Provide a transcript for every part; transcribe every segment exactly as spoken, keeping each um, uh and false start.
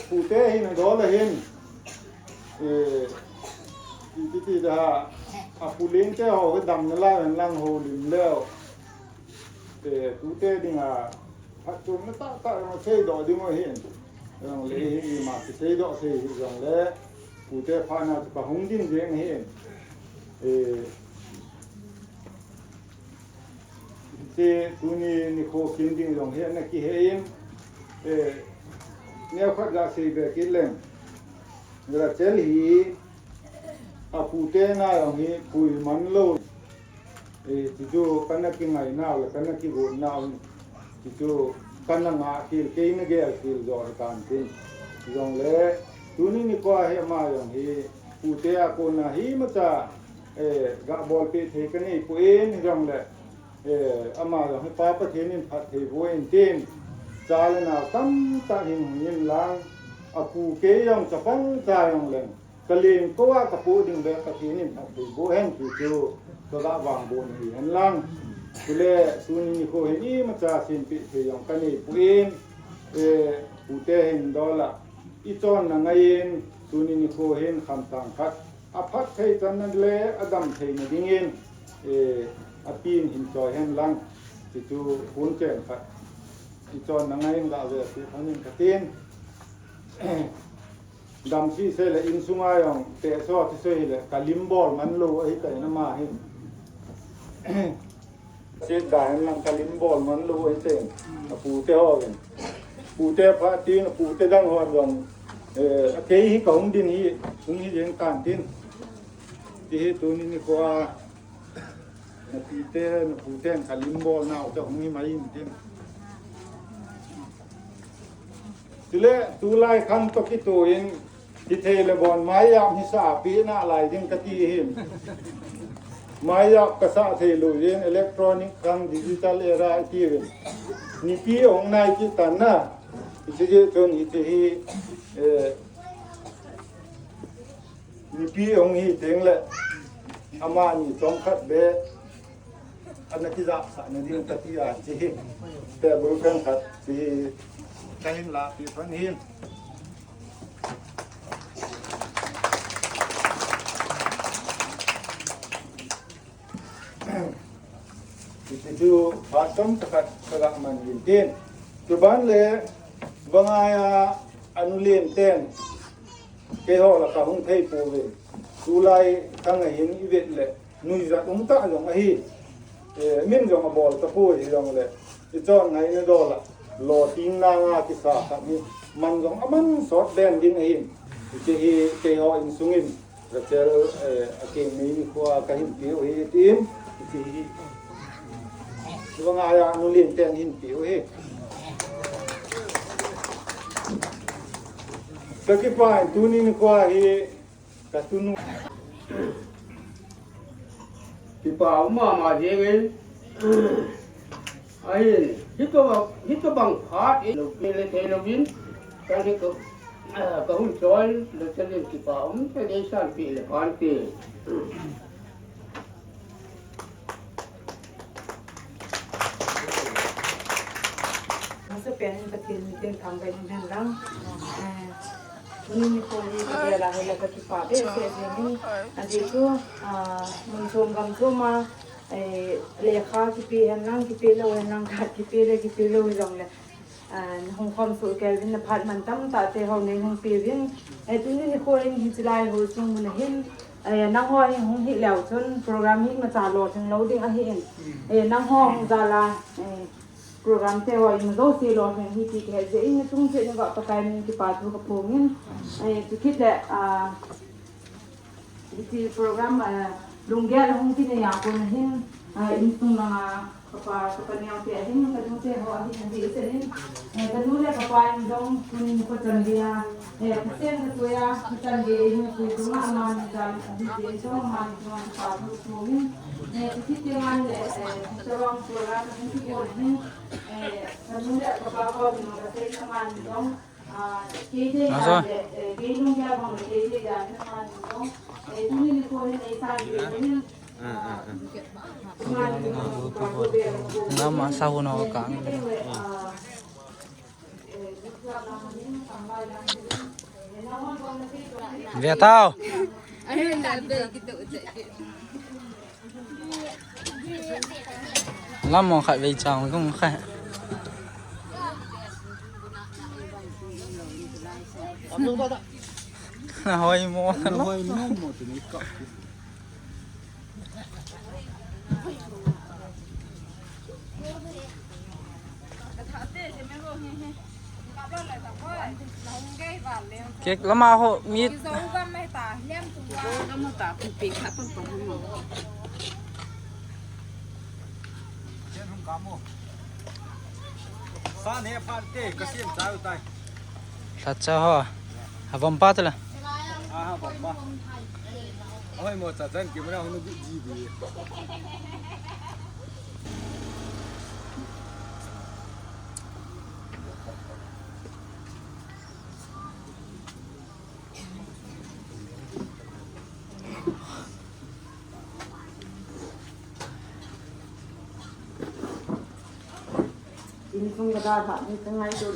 Pute hin dol ahin. Eh, iti ti da, apu lente ho, damna lai hen lang ho lim leo. Eh, pute dinga, phatchomna tah tah jong seidoh ding u ahin. Jong le hi, ima seidoh sei hi jong le, pute phatna chu kahung din jeng ahin. Eh, Hiche tuni nikho kin ding jong hi ana kihei in, eh, neokhat gasei be kit leng. Rachel hi apute na jong hi pui man lou. Eh, chuchu kana kingai nau le kana kigot nau. Chuchu kana ngah khel, kei na gel khel jo hi tan tin. Jong le tuni nikho hi ama jong hi pute a kona hi macha eh, gabolpeh thei kanei poi, hijong le, eh, ama jong hi Pa Pathen in phatthei boh in tin, cha le nao tamtah hin hung in lang, apu kei jong chapang cha jong leng, kalen kou a kapoh ding le Pathen in phatthei boh hen ti chu, kagavang boh nahi hen lang. Chule, tuni nikho hin imacha sempeh thei jong kanei poi, eh, pute hin dol a, ichonna ngai in, tuni nikho hin khamtang khat, aphatthei channa le adamtheina dingin, eh, apin hin choi hen lang, chuchu hun chen khat. Ichonna ngai in gave pi phanin katin. Dam sese le insunga jong, teso, tiso hile, kalim bol man lou ahitai nama hi. Sida hen lang kalim bol man lou ahitai. Apute ho hin. Pute phat tin, apute dang ho jong. Eh, akei hi kahung din hi, hung hi jeng tan tin. Ti hi tuni nikho a, napite, napute kalim bol nau chu hung hi mai in tin. Chule, tulai khang toh kitoh in, hithei le bon, maiyap hi sah peh nalai ding kati hin. Maiyap kasah thei lou jeh in, electronic khang digital era iti uvin. Nipi ahung nai kit tan na, hiche jeh chun hiche hi, eh, Nipi ahung hi teng le, amani chomkhat beh, ana kijahsah na ding kati a, hiche hi, table fan khat, hiche hi, kahin lah peh phan hin. Hichu phat chomkhat kaga man hin tin. Chuban le, Vangai a anu len ten, keiho lah kahung thei pouve. Tulai khang a hin ivet le, nuijat um tah jong ahi. Eh, min jong abol tapoi hijong le, ichon ngaina dol a, lou ting nanga kisa khat hi, man jong aman sot den ding ahin. Hiche hi keiho insung in, Rachel, eh, akeng nei nikho a kahin peh u hi tin, hiche hi. Vangai a anu len ten hin peh u hi. Kakipah in tuni nikho a hi katunu. Kipa um mama jeng in. Ahin, hitobang, hitobang phat in, lou peh le thei louvin, kani ka, ah, kahung choi, lou chalin kipa um, kani san peh le phan peh. Masapen in Pathen min thangvah in hen lang. Eh, tuni nikho hi, kei lah a hoilai kakipa behseh jeng in, ajeh chu, ah, mun chom gam chom a, eh, lekha kipe hen lang, kipe lou hen lang, khat kipe le, kipe lou jong le. Ah, nahung khom soh kei uvin, naphat man tamtah te ho nei hung pe uvin. Eh, tuni nikho in hiche lai ho chung mun a hin, eh, nangho hi hung hi leu chun program hi imacha lolhing lou ding ahin. Eh, nangho hung jal a, eh, program te ho ima jouse lolhing hi ti kahe jeh in, nachung cheh uva Pakai min kipa thu kaphong in. Eh, chukit le, ah, Hiche program, eh, lunggel ahung kinei a kon ahin, eh, insung langa kapa, kapa neo te ahin, kanu te ho ahin, ahi ahin. Eh, kanu le kapa in jong tuni nikho chan geiya, eh, Pathen kachoiya, kachan gei ahin, kei chunga amani jal, ahi te jong amani chunga kipa thu thu in. Eh, kiti te ngan le, eh, chavang program ahung kibol ahin, eh, kanu le kapa ho in kasei amani jong, Nasa? Nama sa ho na ka. Ve tao. Lam mo khat vei chang kung kha. Na hoi mo. Na hoi mo mo tu ni ka. Kek lama ho mit. Sa ne phan te ka sim chau tai. Lhacha ho. Havom pa tala. Aha, bom ba. Ahoi mo cha chan ki mura hunu bi ji bi. Insung ka da ha, insung ngai tu.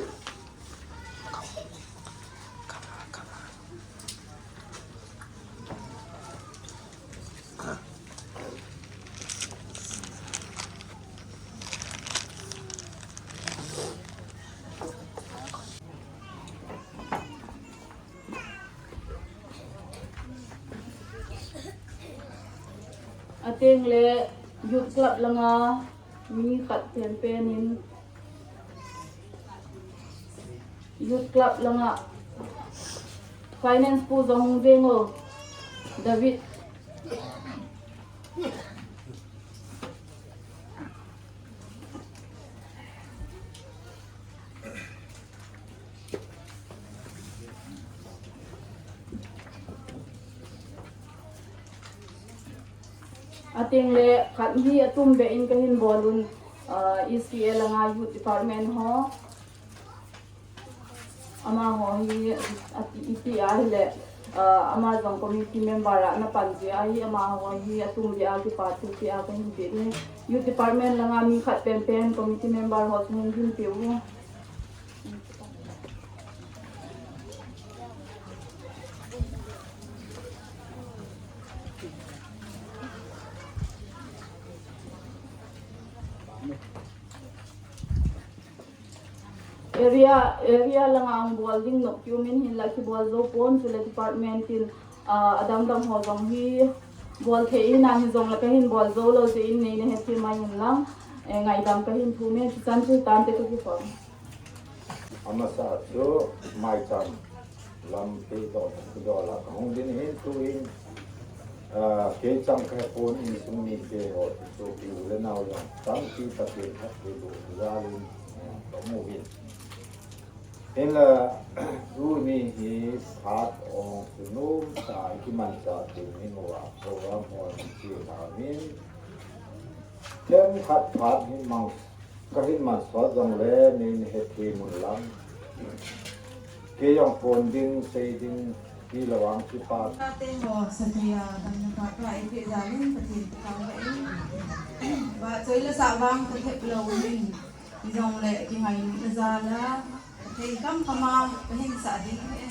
Ateng le Youth Club langa mi khat pen pen in Youth Club langa finance pu jong hung veng o, David. Ateng le khat hi atum be in kahin bol un, ah, E C A langa Youth Department ho. Amaho hi, ati, iti ahile, ah, ama jong committee member a ana pan ji ahi, amaho hi atum be a kipa thu pe a kahin pe ding. Youth Department langa mi khat pen pen committee member ho chu hin pe u. Area, area langa hung bol ding nop kium in hinla kibol jou pon, chule department in, ah, adang dang ho jong hi bol thei in, ahi jongle kahin bol jou lou jeh in neina hethem mai un lang, eh, ngaidam kahin thum e, chuchan chu tante kakikhom. Amasa chu maicham lam peh doh, doh la kahung ding hin tuhin, ah, kei chang kahe pon, insung mite ho chu, pi u le nao jong tampi Pathen phattheiboh jal in, ah, kamu uvin. Hinla, tuni hi phat ong chu nomtah a kimanchah ding hi uva, program ho chu uvin. Themkhat phat hi mang Kahin mansot jongle, neihin hethem un lang. Kei jong phone ding, sei ding, ti lou vang kipa. Tate ho, Satria, damna pha pha eipeh jal in, Pathen kathangvah in. Vahchoi le sah vang kathep lou in. Hijongle, kingailutna jal a, Pathen kam kama, kahin sah ding e.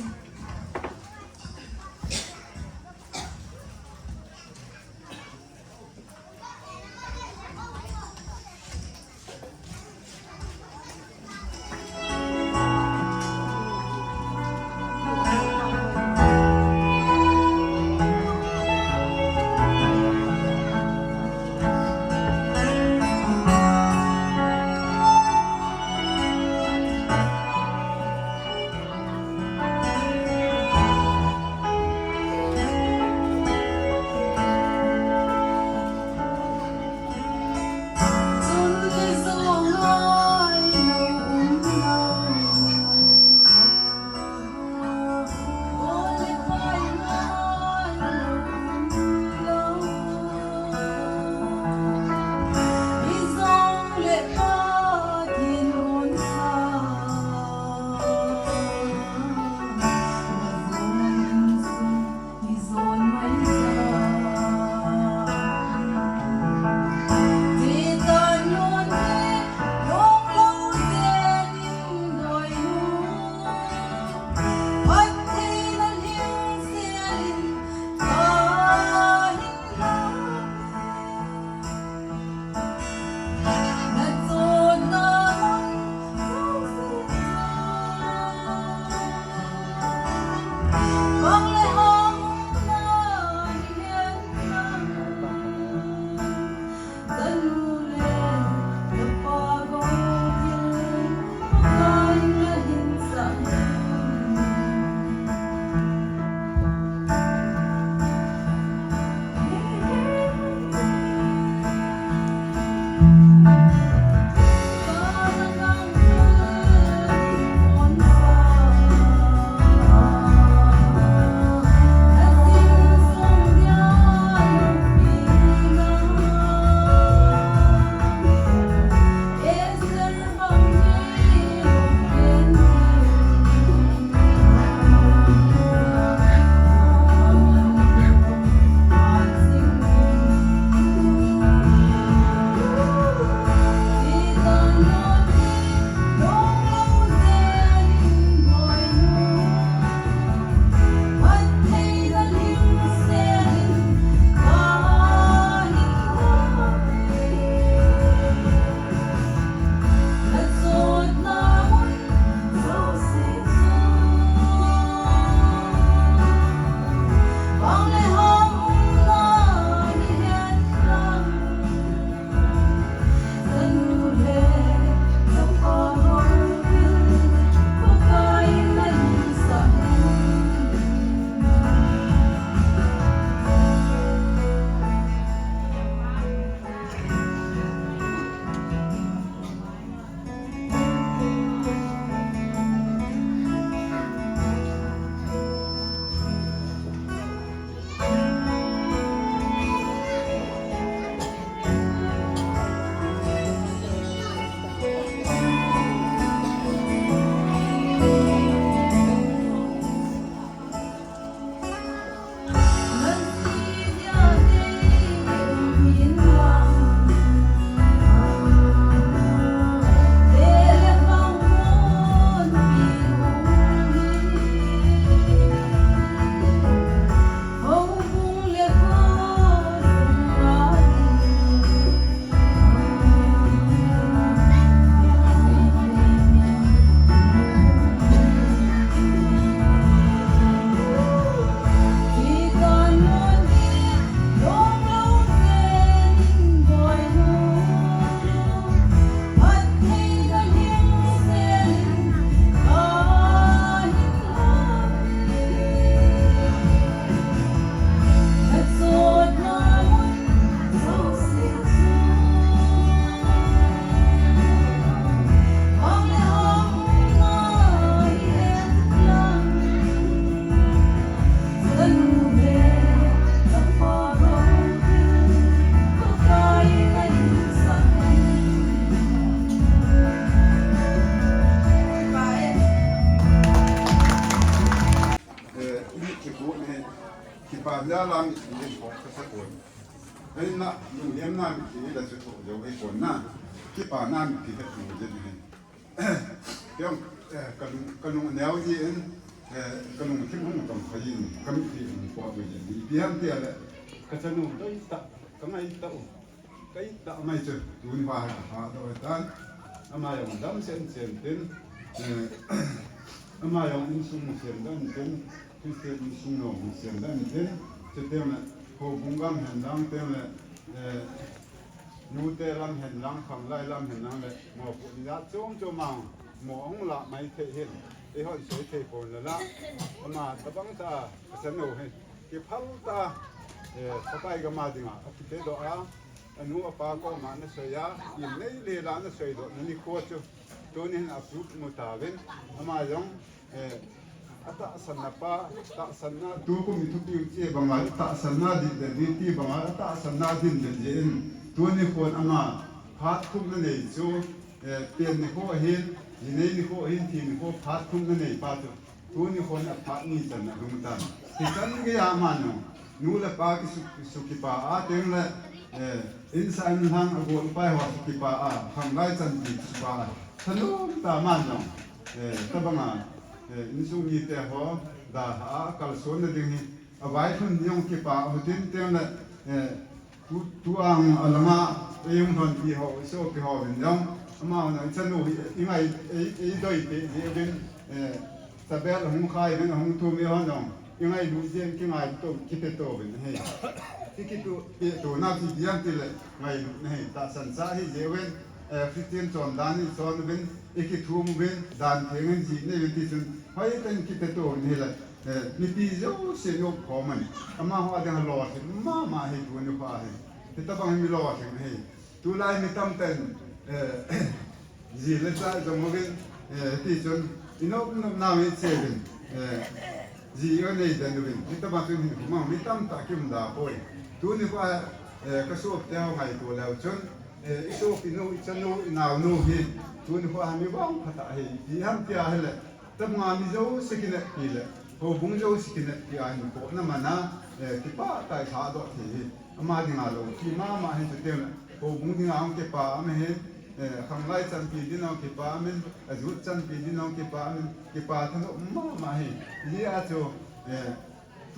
Lam lam in ko ka sa ko. Ai na, lungnem na mi ki la chu to jo ai ko na. Kipana mi ki he tu je ni. Kei, eh, ka lung, ka lung neo ji in, eh, ka lungthim hung tong kha ji in, ka mipi hung po ji in. Ipi ham tia le, ka chanu doi ta, ka ngai ta u. Ka it ta mai chu, tuni va ha, ha doi tan. Ama jong dam sen sen tin, eh, ama jong insung sen dan tin, Christian insung no sen dan tin. Chuteng le, houbung gam hen lang teng le, eh, Nute lam hen lang, khanglai lam hen lang le, mopohna chom chom a, mo ahung lah mai thei hin, eihon sei thei pon le la, ama tabang ta, ka chanu hi, kiphal ta, eh, Pakai gam a dinga, akite doh a, anu apa koma ana soi a, in nei le la ana soi doh, na nikho chu, tunin a proof mu tauvin, ama jong, Eh, atahsanna pa, tahsanna. Tukum i thupi u che banga, tahsanna din le din ti banga, atahsanna din le din. Tuni khon ama, phat thum na nei chu, eh, pen nikho hin, jinei nikho hin, thi nikho phat thum na nei pa chu. Tuni khon a phat ni chan a lhung tan. Hichan gei a ama no. Nu le pa kisu, kisu kipa a teng le, eh, insa inlhang a gol upai ho su kipa a, khanglai chan ti su pa a. Thanom ta ama no. Eh, tabanga, eh, insung mite ho, dalha a, kalson na ding hi, a vailhun ni jong kipa, ho tin teng le, eh, tu, tu ang a langa, ei um lhon pi ho, i sopi ho vin jong, ama ho na, i chanu hi, i ngai, ei, ei doi pe, ei vin, eh, tabel hung khai vin, hung thum i ho jong, i ngailu jeng, ki ngailu to, kipe to vin, hei. Ki kitu, pe to, na ki diam ti le, ngailu, hei, tahsan sa hi, je vin, eh, Christian chondan in chon uvin, i kithum uvin, dan theng in ji nei uvin ti chun, hoitah in kipehto uvin hile, eh, mipi jouse i opkhom un. Amaho a dinga lolhing mama hi tuni pa hi. Hitabang hi mi lolhing hi. Tulai mi tamtah in, eh, ji le cha jong uvin, eh, ti chun, i nop nop nau i che uvin, eh, ji i nei den uvin. Hitabang chun hinkho mang mi tamtah kium da poi. Tuni pa, eh, ka sopte ho ngaito leu chun, Eh, i sopi nu, i chanu, i naonu hi, tuni kho a mi vangphat ahi, ipi ham tia hile, tabang a mi jouse kineppi le, houbung jouse kineppi a hinkho na man a, eh, kipah tah a i lhadoh thei hi, ama dinga loupi mama hi chuteng le, houbung dinga hung kipa aum ahin, eh, khanglai chanpi dinga hung kipa aum in, a jut chanpi dinga hung kipa aum in, kipa thanom mama hi, hijeh a chu, eh,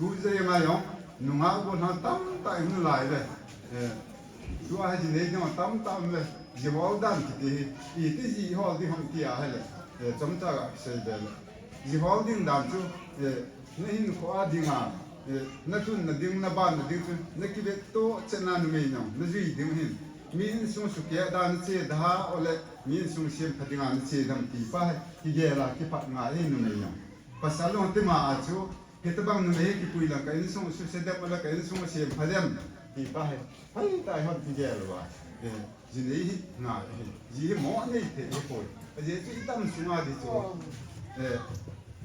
Tu jeng a jong, nungah gollhang tamtah i um lai ve. Eh, tua hi jinei ding tamtah um ve. Ji hol dan kiti hi, iti ji hol ding ham tia hile. Eh, chomcha ga sei be le. Ji hol ding dan chu, eh, na hinkho a dinga, eh, na lhunna ding, na banna ding chu, na kivetto chetna numei nong, na jui ding hin. Mi insung sukeh dan na che da ole, mi insung sempha dinga na che dam ti pa hi, kigel a kipat ngai numei nong. Pasal long tima a chu, Hitabang numei hi kipui lang ka insung suse dem, ala ka insung sempha dem. Ti pa hi. Hoitah in hon kigel uva. Eh, jinei hi ngai hi. Ji hi mo nei thei hi poi. Ajeh chu i dam sunga di chu. Eh,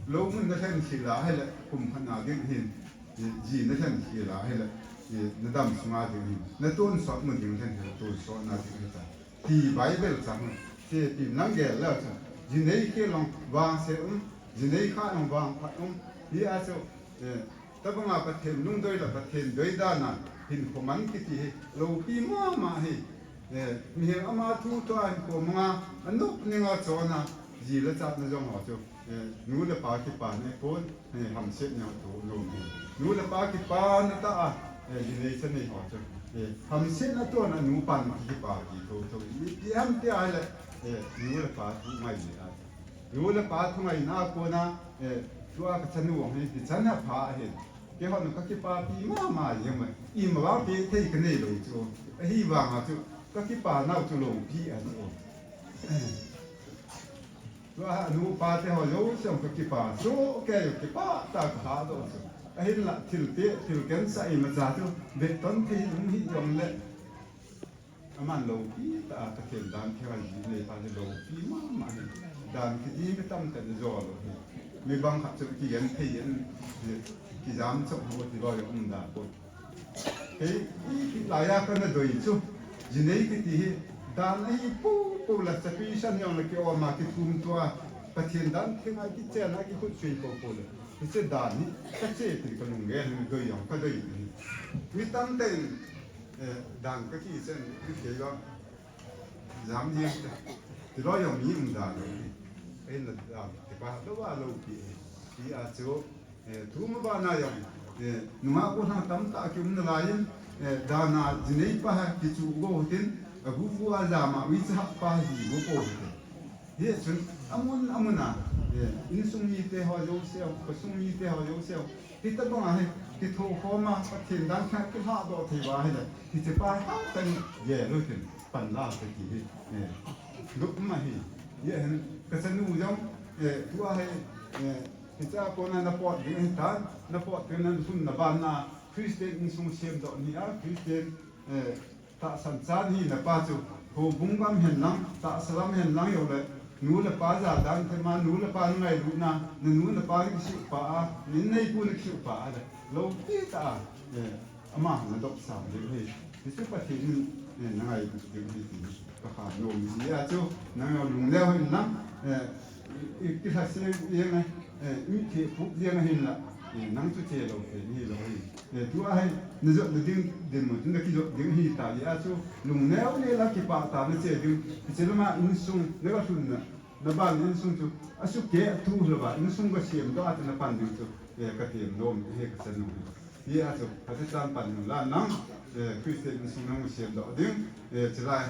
lou mun na lhen khel a hile, kum khat na ding hin. Eh, ji na lhen khel a hile. Eh, na dam sunga ding hin. Na tonsot mun ding lhen hi, tonsot na ding hi ta. Ti Bible chang, ti, ti nang gel leu chun. Jinei khel long vangse um, jinei khat long vangphat um. Hijeh a chu, eh, tabang a Pathen lungdoi le Pathen doi dan a hinkho man kiti hi, loupi mama hi. Eh, mihem ama thu toh a hinkho mang a, a nop ning a chon a, ji le cha na jong ho chu. Eh, nu le pa kipana pon, eh, hamsetna thu nom hi. Nu le pa kipana tah a, eh, jinei chanei ho chu. Eh, hamsetna toh a nu pan kipa ki tho tho. Ipi ham tia hile, eh, nu le pa thu ngaina. Nu le pa thu ngaina kona, eh, tua ka chanu vang hi, ti chan a pha hi. Keihon ka kipapi mama jeng mai. Ima vang pi thei ka nei lou chu. Ahivang a chu, ka kipa nau chu loupi a chu. Tua a nu pa te ho jouse ka kipa, sohkei kipah tah a ka lhadoh chu. Ahinla thil te, thil kensah imacha chu, vetton thei um hih jongle. Aman loupi tah a Pathen dan thei a ji nei pa hi loupi mama hi. Dan kiti mi tamtah in jol u hi. Mi bang khat chu kigen thei in, kijam chok ho ti loi um da poi. Kei, i, i, laiya kana doi chu, jinei kiti hi, dan ahi popo la chapi san jong la kiom a kithum tua, Pathen dan theng a kichen a kikhut sui popo le. Hiche dan hi kache tin kalunggel hi doi jong kadoi hi. Mi tamtah in, eh, dan kakichen kikei jong jam jeng te. Tilou jong mi um dan hi. Ahinla dan kipa lou a loupi hi. Hijeh a chu Eh, tu ma bana jong, eh, nungah gollhang tamtah kium nalai in, eh, dan a jinei pa ha kichu go hitin, agu gu a jam a uicha hah pa hi go po hitin. Hichun, amun, amun a, eh, insung mite ho jouse, khosung mite ho jouse, hitobang a hi, kithokhom a, Pathen dan khat kilhahdoh thei uva ahile, hiche pa tamtah in gel u hitin, pan la kati hi, eh, duk ma hi, hijeh hin, kachanu jong, eh, tua hi, eh, Hiche a kona napot ding ahitan, napot ding nalhun naban na Christian insung semdoh ni a, Christian, eh, tahsan chan hina pa chu, houbung gam hen lang, tahsa lam hen lang jongle, nu le pa jadang thema, nu le pa nangailutna, nanu napa nakisuh pa a, nin neipu nakisuh pa a le, lou tita a, eh, Ama nadop sam ding ahi. Hichu Pathen in, eh, nangai ding ahi ti. Kakhah nom hijeh a chu, nang lungneo hih in lang, eh, i, i, kilhase jeng a, eh, i, thei pup jeng a hinla, eh, nang chu che lou thei nahi lou ahi. Eh, tua hi, najot nading, dinmun chu nakijot ding ahi ta jeh a chu, lungneo le la kipah tah a nache ding. Hiche lama insung, nagalhunna, naban insung chu, asuh keh a tu hlou va, insung gasemdoh a chu napan ding chu, eh, katem nom ahi kachanu hi. Hijeh a chu, phatechan pan inlang, eh, Christian insung nahung semdoh ding, eh, chulai,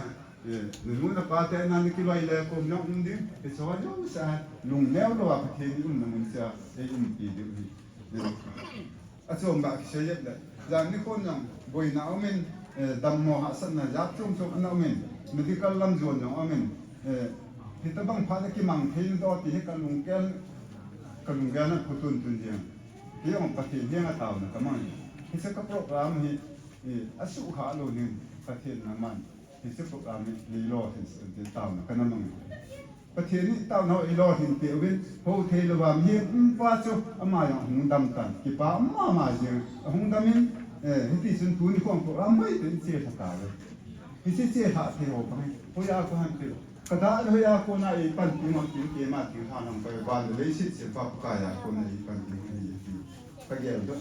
eh, nanu napa te na nakiloi le kom jong um ding, hiche ho jouse a, lungneo lou a Pathen in umna mun cheh a, eh, umpi ding ahi. Eh, achom ba kisei jep le, jan nikho jong, boina um in, eh, dammo hahsatna jat chom chom ana um in, medical lam jon jong um in, eh, hitobang phat a kimang thei doh ti hi kalunggel, kalunggel na phu tun tun jeng. Kei jong Pathen henga taona kamang e. Hiche ka program hi, eh, asuhkhah lou ning Pathen in aman. Hiche program hi neilolhin seh in tin taona kana mang e. Pathen in taona ho eilolhin peh uvin, hou thei louva mihem um pa chu ama jong hung dam tan. Kipah mama jeng. Ahung dam in, eh, hiti chun tuni khong program hoitah in che lha tauve. Hiche che lhah thei ho bang hi. Hoiya kon ham ti. Kadah le hoiya kona eipanpi ngam ti, keima ti lha lam kai van le leiset sempa Pakai a kona eipanpi ngam ti. Kagel doh.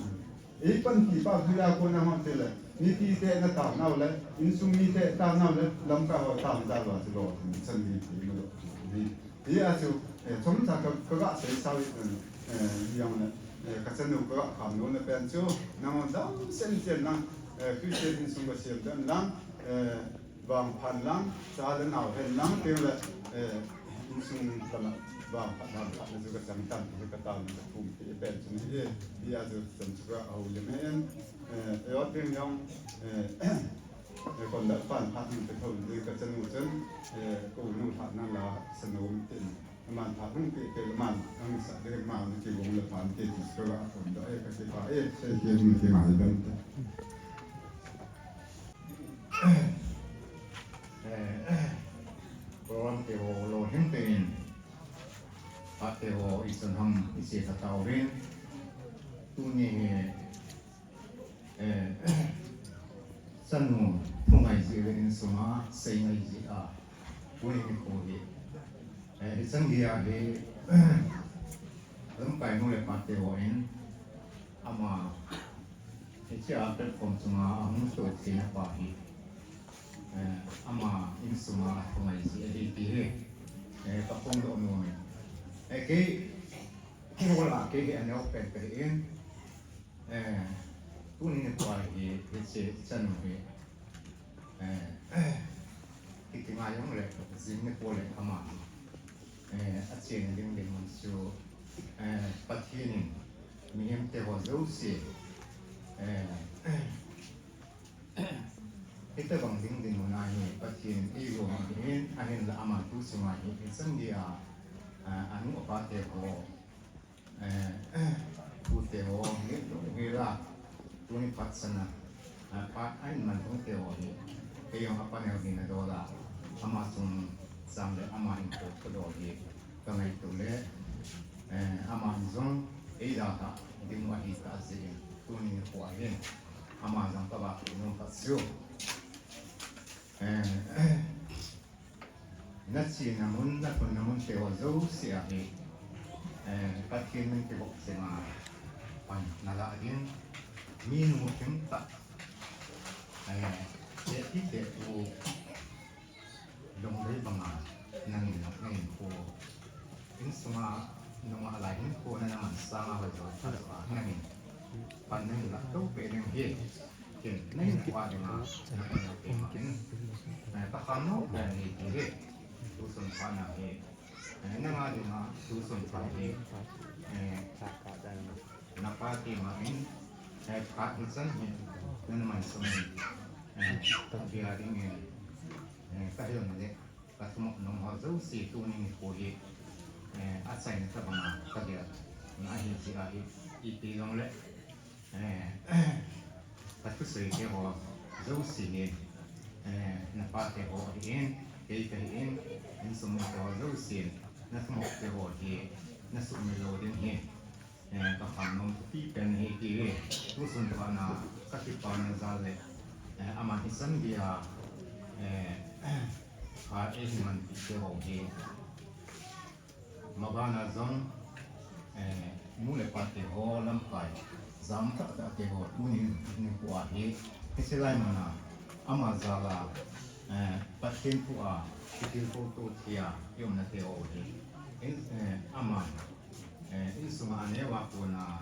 Eipanpi pa hoiya kona ham ti le. Mipite na taonau le, insung mite taonau le, lamkai ho taona jal uva chu lolhin chan hi ti ma doh. Hijeh a chu, eh, chomcha ka, kaga seisau hi, eh, jong le, eh, kachanu kaga khamnouna pen chu, nangho damsel in chen lang, eh, Christian insung gasemdoh in lang, eh, vangphat lang, cha le nao hen lang, teng le, eh, insung tama vangphat, vangphat na chu kachang tan, kataona kathum pen chu ahi, hijeh a chu chomcha kahoulim ahi, eh, eiho teng jong, eh, Eh, kon da pan phat hung pe thou ding kachanu chun, eh, ka u nu lhah na la sa nom tin. Aman phat hung pe pe le aman, hung sa ding aman kigong le pan te ti ka la kon da, eh, kakipah e, sei ke mi ke mai dan te. Eh, program te ho lolhin te in. Phat te ho ichan ham iche lha tauvin. Tuni hi Eh, chanu thungai jeh le insunga seingai jeh a, tuni nikho hi. Eh, hichan geiya hi, lamkai nu le pa te hon, ama, hichea platform chunga ahung toh theina pa hi. Eh, ama insunga thungai jeh ahi ti hi. Eh, kaphongdoh nom e. Eh, kei, kei hola, kei hi aneo pen pen in. Eh, tuni nikho hi, hiche chanu hi, eh, kiti ngai jong le, jing nikho le ama hi, eh, achena ding dinmun chu, eh, Pathen in mihem te ho jouse, eh, hitobang ding dinmun a hi Pathen in eigong ahin, ahinla ama tu chunga hi, hichan geiya, eh, anu apa te ho, Eh, tute ho, nge, nge la, tuni phat sana, ah, phat ahin man tute ho hi, kei jong apa neo hina dola, ama chungchang le ama hin to ko dol hi, ka ngaito le, eh, ama jong, ei dalha, ding u ahi kajeh in, tuni nikho hin, ama jong ka vahchoi nom khat chu. Eh, Nachena mun, natunna mun te ho jouse a hi, eh, Pathen min kivop chenga pan nalah ding, minu thim tah, eh, te ti te u, Lunglei banga nangin, nangin kho. Insunga nungah lai hin kho na naman sanga hoi jo, hoi jo a nangin. Pan nangin lah to pe ding hi. Kin nangin kho a dinga, nangin lah to pe ma in. Eh, ka kham no pe ni ti hi. Tusun pa na hi. Eh, nanga dinga, tusun pa hi. Eh, Napa ti ma in, eh, phat hichan hi, nana man sung in, eh, abia dingin, eh, ka hilna le, ka thumop nom ho jouse tuni nikho hi, eh, achaina tabanga ka gel na ahi jeh ahi, ipi jongle, eh, ka thusei te ho jouse hi, eh, napa te ho ahin, kei ka hin, insung mite ho jouse, na thumop te ho hi, na sumil lou ding hi. Eh, ka kham nom thupi pen hi ti hi, tusun phat na ka kipana jal le, eh, ama hi san dia, eh, phat eihin manpi te ho hi. Mabana jong, eh, nu le pa te ho lamkai, jam tah tah te ho, tunin nikho a hi, hiche lai muna, ama jal a, eh, Pathen thu a, kitilkhou to thei a, i umna te ho hi. In, eh, ama, Eh, insunga aneo a kona,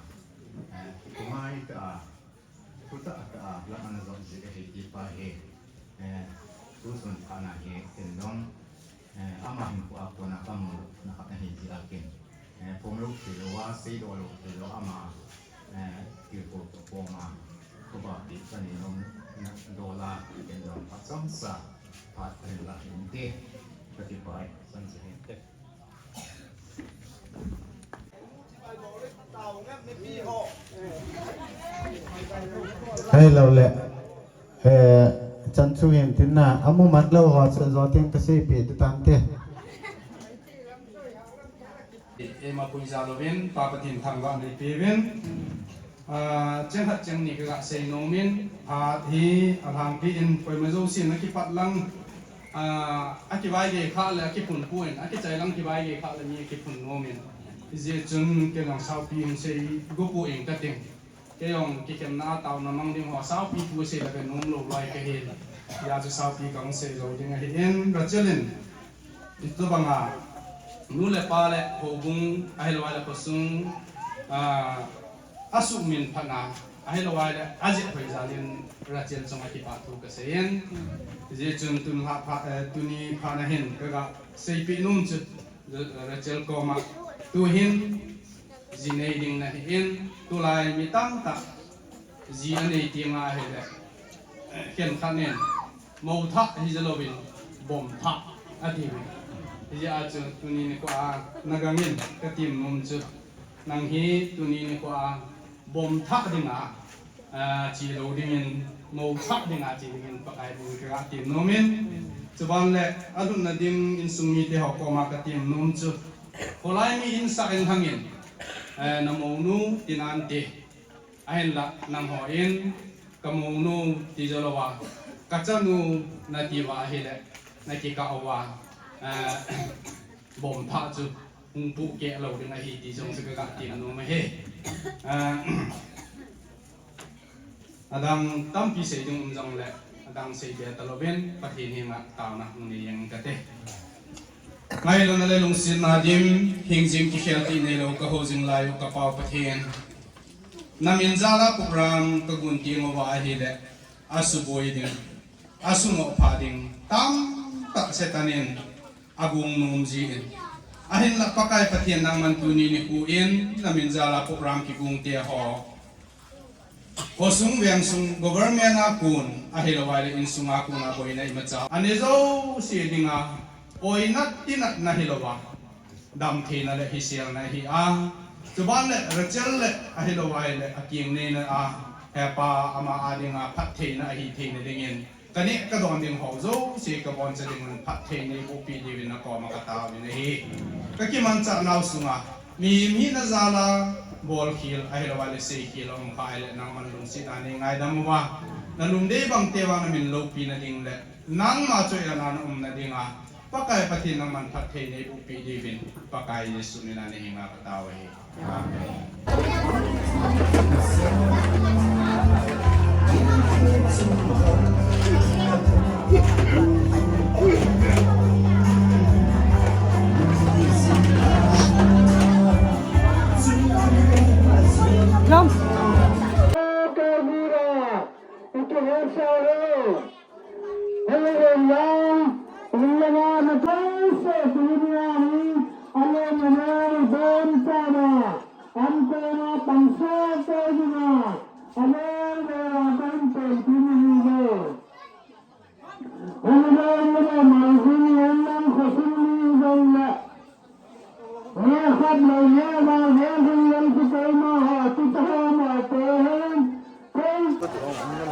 eh, thungai tah a, thutah tah a, lam ana jot jeh ahi ti pa hi, eh, tusun phat na hi, ken jong, eh, ama hinkho a kona kamu na khat ahi jeh a ken, eh, phonglou thei lou a, seidoh lou thei lou a, ama, eh, tilkhou toh koma, khovah pi kanei nom na dol a, ken jong phat chomcha, phat kahin lah inte, kati pai, chomcha hinte. Hello le. Eh, chan chu hin tin na, amu mat lou ho chu jo teng ka seipeh di tante. Eima puija louvin, Pa Pathen thangvah nei peuvin. Ah, cheng khat cheng ni ka ga sei nom in, phat hi alhangpi in koima jousen akipat lang, ah, akivaigei khah le akiphun poi, akichai lang kivaigei khah le mi akiphun nom in. Hijeh chun kei jong saupi hung sei go poi kating. Kei jong kikhenna a taona mang ding ho saupi thu sei le ve nom lou loi kahi. Hijeh chun saupi kahung sei jou ding ahi in, Rachel in. Hitobanga nu le pa le houbung ahilou le khosung, ah, asuhmin phatna ahilou le ajeh hoi jal in Rachel chunga kipah thu kasei in. Hijeh chun tun lha pha, eh, tuni phat na hin ka ga seipeh nom chu Rachel koma tuhin ji nei ding nahi in, tulai mi tamtah ji anei teng ahile, khenkhat in, mou thah hijeh louvin, bom thah, ati uvin. Hijeh a chu tuni nikho a, na gangin, ka tem nom chu, nang hi tuni nikho a, bom thah dinga, a, che lou dingin, mou thah dinga che dingin, Pakai bou ka ga tem nom in. Chuban le, alhunna ding insung mite ho koma ka tem nom chu, kholai mi in sah in lhangin, eh, na mounu, ti nante. Ahinla, nangho in, ka mounu ti jou louva, ka chanu nati uva ahile, na kikah uva, eh, bom thah chu hung pohkeh lou ding ahi ti jong chu ka ga tem nom ahi. Eh, adang tampi sei ding um jongle, adang sei be talouvin, Pathen henga taona hung nei jeng kate. Ngailutna le lungsetna dim, hingjing kikhel tih neilou ka hou jing lai u ka Pau Pathen. Na min jal a program ka gon teng uva ahile, asuboi ding, asungoh phah ding, tamtah Satan in agong nom jin. Ahinla Pakai Pathen nangman tuni nikho in, na min jal a program kigong te ho. Khosung vengsung government a kon, ahilou le insung a kon a boina imacha. Anei jouse dinga, boina tinatna hilouva. Damtheina le hiselna hi a. Chuban le Rachel le ahilou le akeng neina a. Hepa ama a dinga phattheina ahi theina dingin. Ka neh ka don ding ho jouse ka boncha ding un phatthei neiboh pi diuvin na koma ka taovin ahi. Ka kimanchah nau sunga, mihem hina jal a, bolkhel ahilou le seikhel a um kha ahile nangman lungsetna nei ngaidam uva. Na lungdei bang te vang na min loupina ding le, nangma choiya na umna dinga, Pakai Pathen nangman phatthei neiboh peh diuvin, Pakai Jesu mina nahenga katao ahi. Amen. Jump.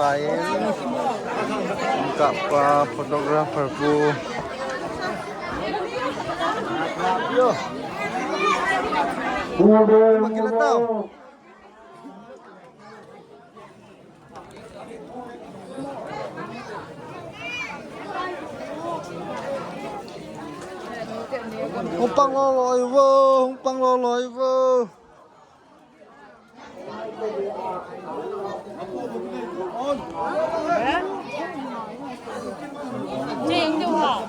Lai, kapa photographer pu. Yo. Makila tao. Hung pang loi loi vo, hung pang loi loi vo.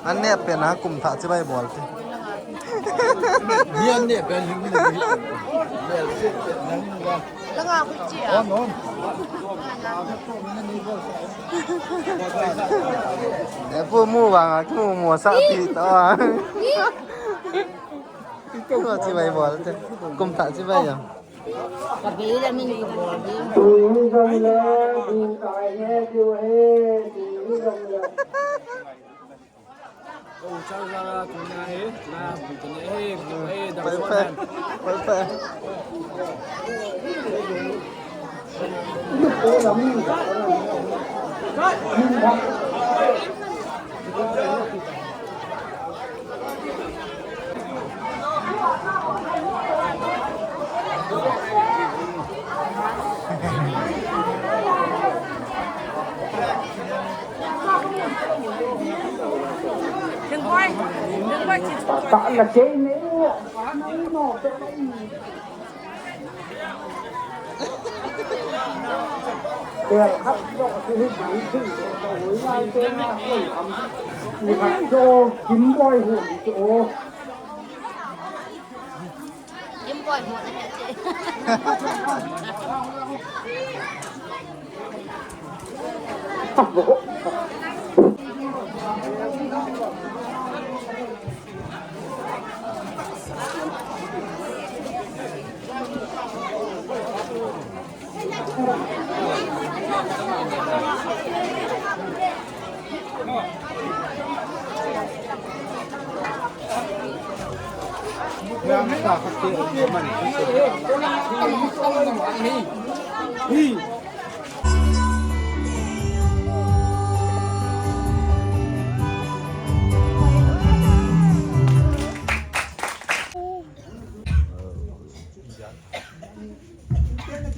An neh pen a kum thah chibai bol te. Ni an neh pen hing ni. Langa khu chi a. On, on. Ne pu mu vang a, ki mu mu sa ti to a. Kum thah chibai bol te. Kum thah chibai a. Ka bei la min ka bol ding. Tui jong le, bu kai he, bu he, tui jong le. O, chang la, tuna he, la, bu tuna he, bu he, da. Pai, pai, pai, pai. Kim Boi Hu na he che.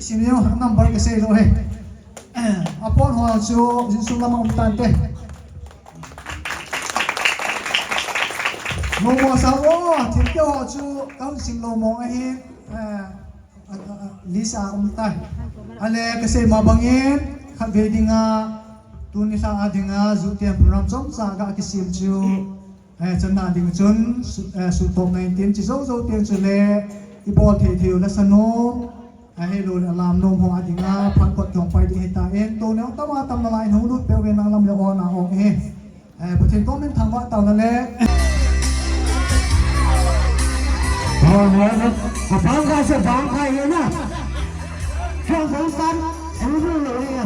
Senior number ka sei lou he. Apon ho chu jin sung lama um tante. Mo mo sa o, thil keu ho chu ka hun sim lou mong ahi. Eh, a, a, a, list a um tai. Ale ka sei ma bangin, khatvei dinga, tuni lha a dinga, Zoom ten program chomcha ga kisem chu. Eh, chana ding chun, su-, eh, Sutop nineteen, chi jou jou ten chule, i bol thei thei u la sa nom, eh, helou le alam nom ho a dinga, phat kot jong pai ding hita en, to neo tama tam na lai, hung lut peu ve nang lam le on a ong e. Eh, Pathen koma min thangvah tao na le. Oh, oh, oh. Abang ka sa bang ka ye na. Chong kong san, eh, lo lo ye.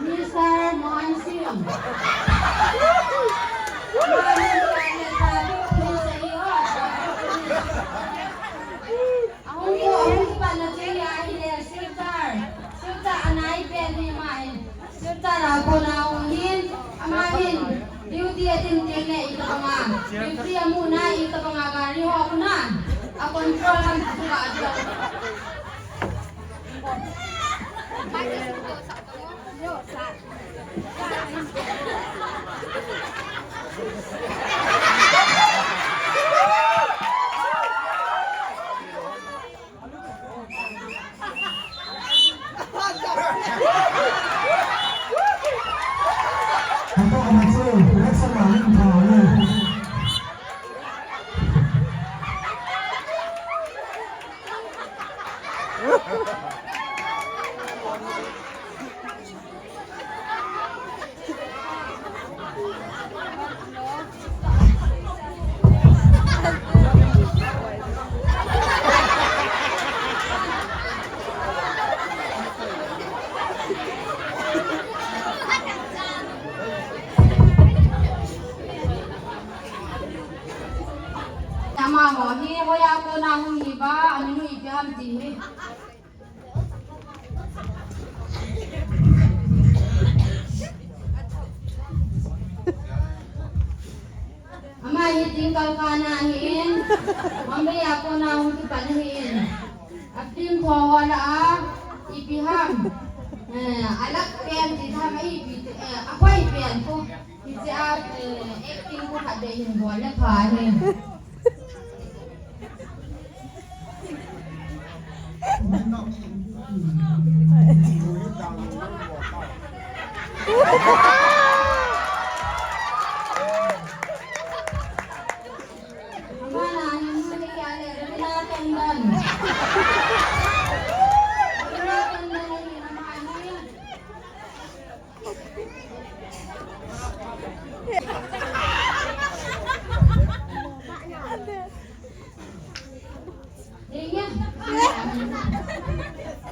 Mister Mohan Singh. Ahung, ahung kipat na chu ahile Silchar. Silchar anai pen hi ama hin. Silchar a kona hung hin, ama hin duty a din teng le itobanga, duty a muna itobanga gari ho kuna a control ham chu ka chu. Ama mo hi hoiya kona hung hi ba, amin u ipi ham ti hi. Ama hi Tingkal Khan ahin, Mumbai a kona hung kipan ahin. A film tho ho lah a, ipi ham, eh, alak pen ti tham a ipi, eh, akoi pen ko. Hiche a, eh, acting ko khat beh hin bol le pha hi.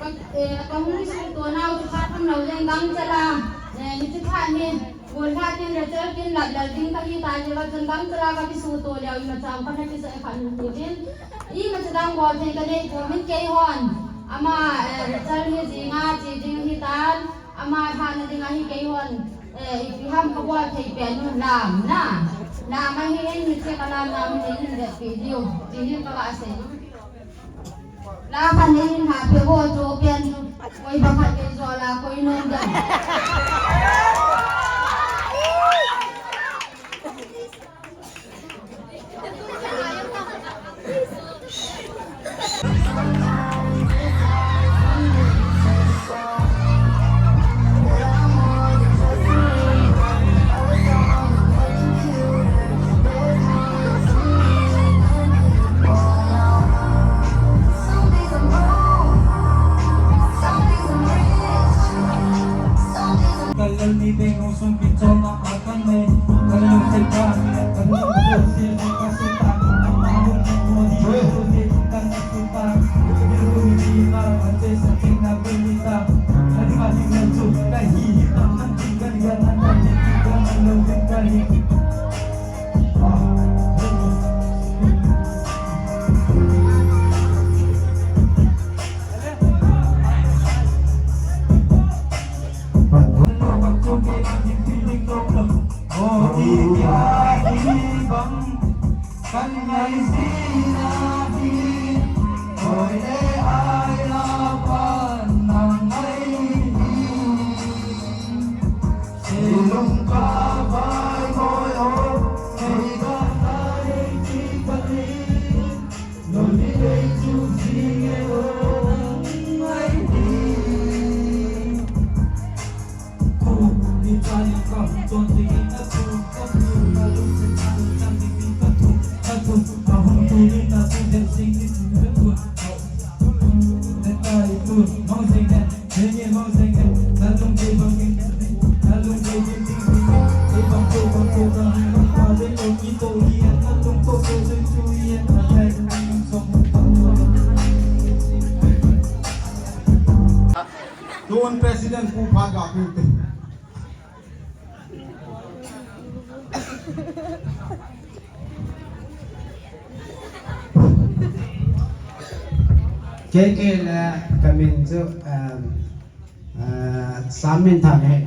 Ka, eh, kahung kisuto nau chu khat kham lou jeng, gangchal a, eh, hiche khat hi, golhang tin, Rachel tin, lap lal ding kahi ta jeh a chun gangchal a kakisuto leu, imacha kana kisa kha nu tin. Imacha dang bol thei kanei pon, keihon ama, eh, Rachel hi jing a che ding ahitan. Ama lhahna ding ahi, keihon, eh, ipi ham kabol thei pen u lam na. Lam ahi, hiche kalam lam hi neihin vetpeh diu. Ti hi kaga sei. La khat neihin lhahpeh u chu pen u. Koi bakhat kei jo la koi nom dam. President pu phat ga pi te. Kei kei le kamin chu, um, uh, Sam Minthang ahi.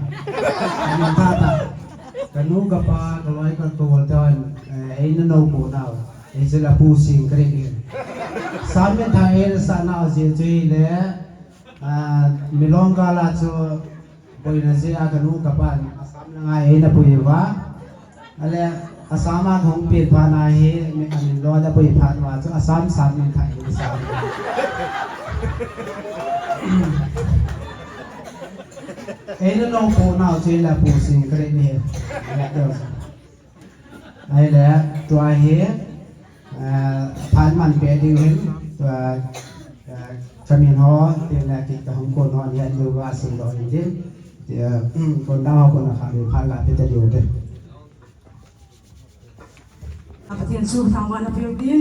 Kamin tha tha. Kanu kapa kaloi katol te hon, uh, eina nou pu nau. Ei chu la pu sing kre ni. Sam Minthang eina sa nau jeh chu le, uh, Milong gal a chu boina jeh a kanu kapan Assam langa eina pui uva. Ale Assam a kahung pen phat na hi, mi, amin lo da pui phat uva chu Assam Sam Minthang hi Sam. Eina nou pu nau chu la pu sing kre ni. Ale deu. Ahile, tua hi, eh, phat man pe ding hin, tua, eh, kamin ho, tin le ki kahung kon ho, ni atu va sim doh in tin, tia, kon dang ho kon a kha, phat la pe ta diu te. Pathen chu thangvahna peu tin,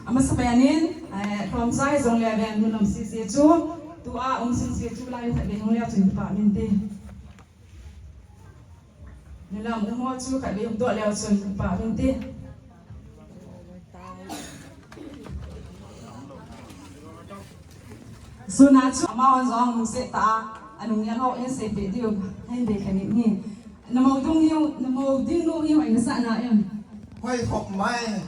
amasa pen in, eh, Lhomsa hijongle veng nu nam sese chu, tua um sese chu lai khat vei hung leu chun pa min te. Nulam um ho chu khat vei um doh leu chun pa min te. Suna chu amahon jong lungset tah a, anung neo ho in seipeh diu, hin dei kha ni ni. Na mo dung niu, na mo ding nu hi hoi na sa na em. Hoi khop mai.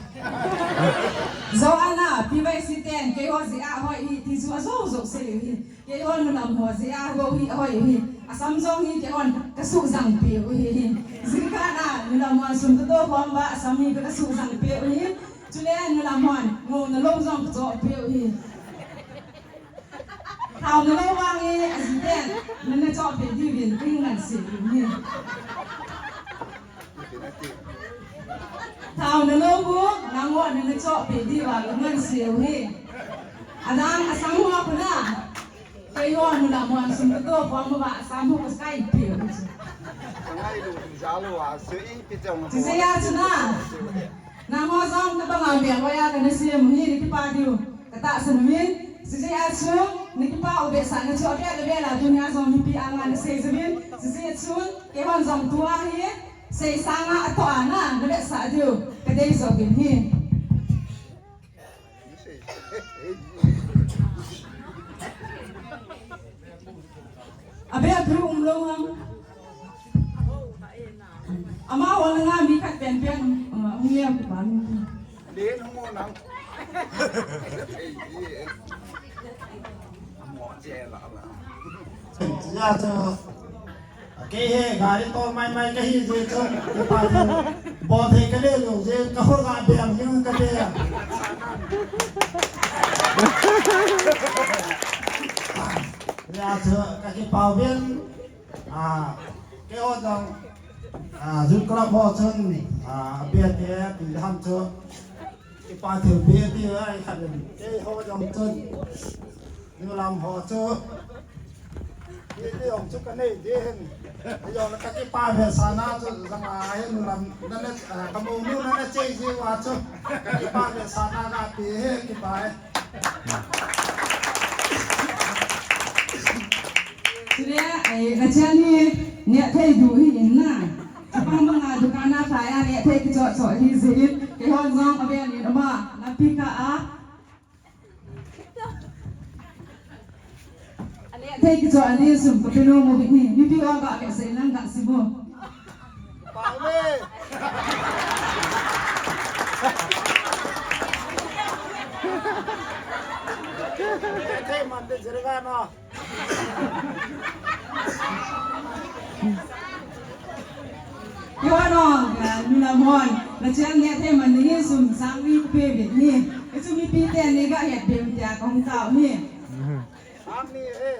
Jo ana, P Y C ten, keiho jeh a hoi hi, ti chu ajo jo sei hi. Keihon nulam ho jeh a hoi hi, hoi hi. Assam jong hi keihon kasuh jang peh u hi hi. Jingkah a nulam hon sum kato khom uva Assam hi kasuh jang peh u hi. Chule nulam hon ngouna lou jong kachoh peh u hi. Thaona lou vang hi ajiten nana choh peh diuvin kangansei u hi. Thaona lou gu, nangho nana choh peh diuva kangansei u hi. Adang Assam ho khu na. Keiho nulam hon sum kato khom uva Assam ho kaskai peh u chu. Chuche a chu na. Nangho jong nabang a veng hoiya kana sem u hi nakipah diu katahsan uvin. Chuche a chu nakipah u vetsahna chu avel avel a tunia jong mipi anga nasei uvin. Chuche a chun keihon jong tua hi sei sanga atoh a na navetsah diu kadei jouvin hi. Abe a thu um lou ham. Amaho langa mi khat pen pen, uh, hung lem kipa mi. Len hung o nang. Ya chu. Kei hi gari tol mai mai kahi jeh chun, kipa thei, bol thei kale lou jeh, kahol ga beng jing kate. Ya chu, kakipah uvin, ah, keiho jong, ah, Youth Club ho chun, ah, bia te, pi ham chu, kipa thei bia ti ai khat in, keiho jong chun, Nulam ho chu, hiti jong chu kanei ding ahin. Hijong le kakipah vetsahna chu janga hi nulam nana, ah, kamonu nana chei jiu a chu. Kakipah vetsahna kape hi kipah e. Chule, eh, nachan hi nehthei du hi in na. Chapang banga dukan a khai a nehthei kichoh choh hi jeh in. Keihon jong avel in ama, lampi kah a. Anehthei kichoh a ni sum kape nom u hi, mipi ho ga vetsah in lang ga sim u. Pau le. Anehthei man te jere ga no. Yo no, eh, nulam hon, nachan nehthei man ding in sum sang ni kape uvin hi. Hichu mipi ten neiga het beu tia kahung tao hi. Sang ni e.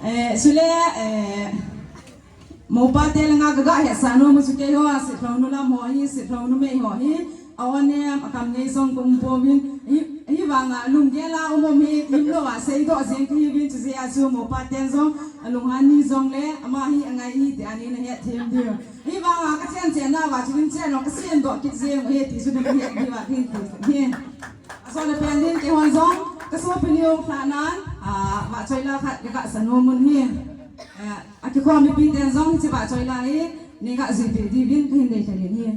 Eh, chule, eh, Mopa te langa kaga hetsah nom u chu keiho a, Sitlhou nu lam ho hi, Sitlhou numei ho hi, a-on em, akham ngei jong kaum pouvin, hi, hivanga lunggel a um um hi, himlou a seidoh jeng kahiuvin, chujeh a chu mopa ten jong, alunghan ni jongle, ama hi angai hi, ti a neina het them diu. Hivanga kachen chen nauva chu, chen jong kasendoh kit jeng u hi, ti chu neina het diuva kahin ti hi. Asol a pen din keihon jong, Ka sopi neo khat nan, ah, vahchoi la khat ka gah sa nom un hi. Eh, akikhom mipi ten jong hiche vahchoi la hi, nei gah jui peh diuvin kahin deisah in hi.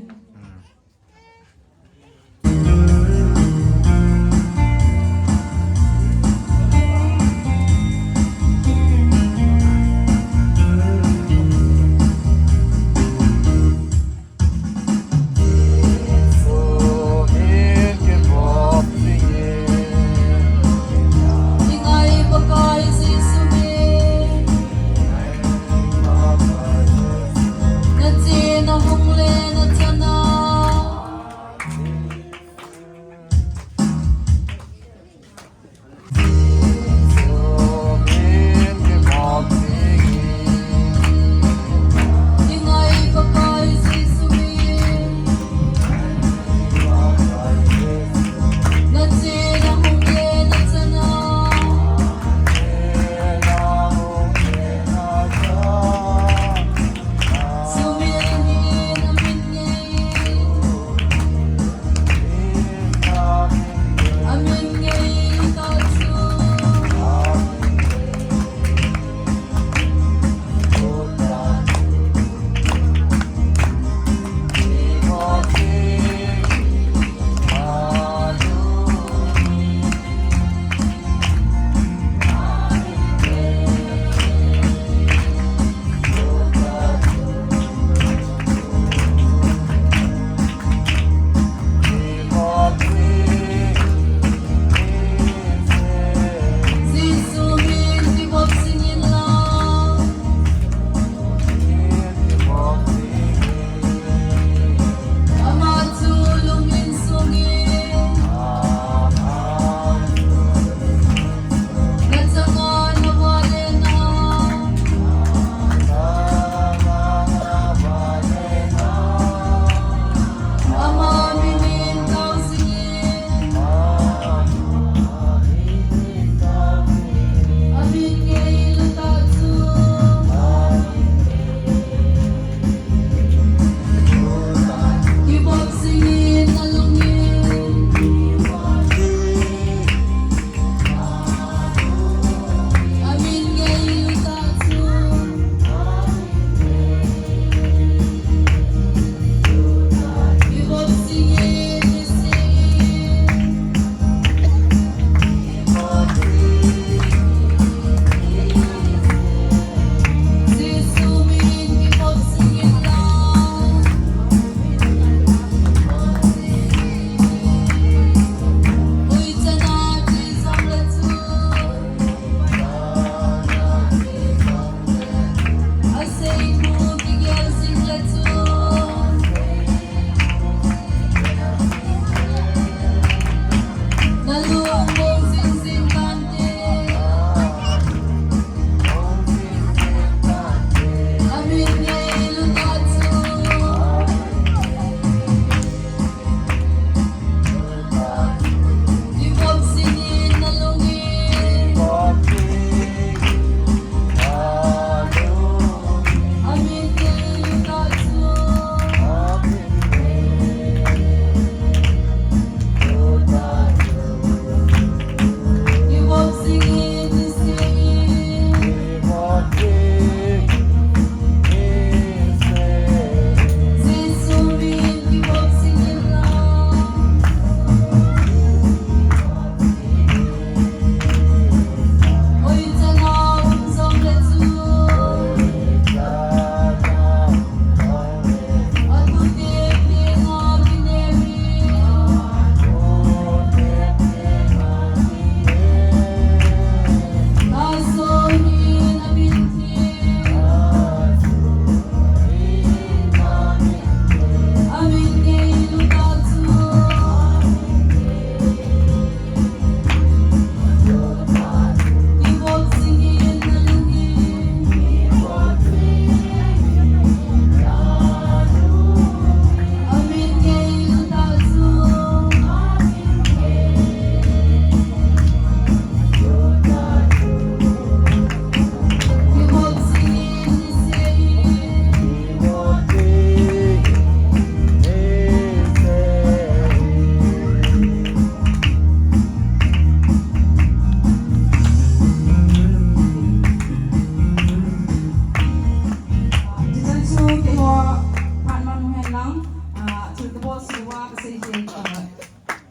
Suwa kasei ke, ah,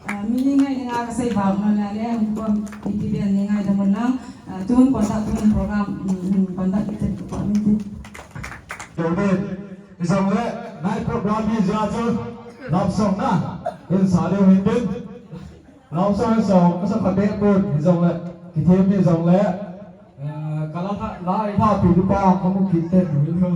ah, mi ni ngai ni nga kasei ba na na le, hum ko, iti ben ni ngai da mun lang, ah, tun conduct, tun program, mm, mm, conduct ite ko min ti. Yo, ben, isang le, night program hi ja chu, love song na, in sa le, hin din. Love song, song, kasa kate pun, isang le, kithe mi isang le, eh, kala tha, la, i tha, pi, pi, pa, kamu kite, mi lo.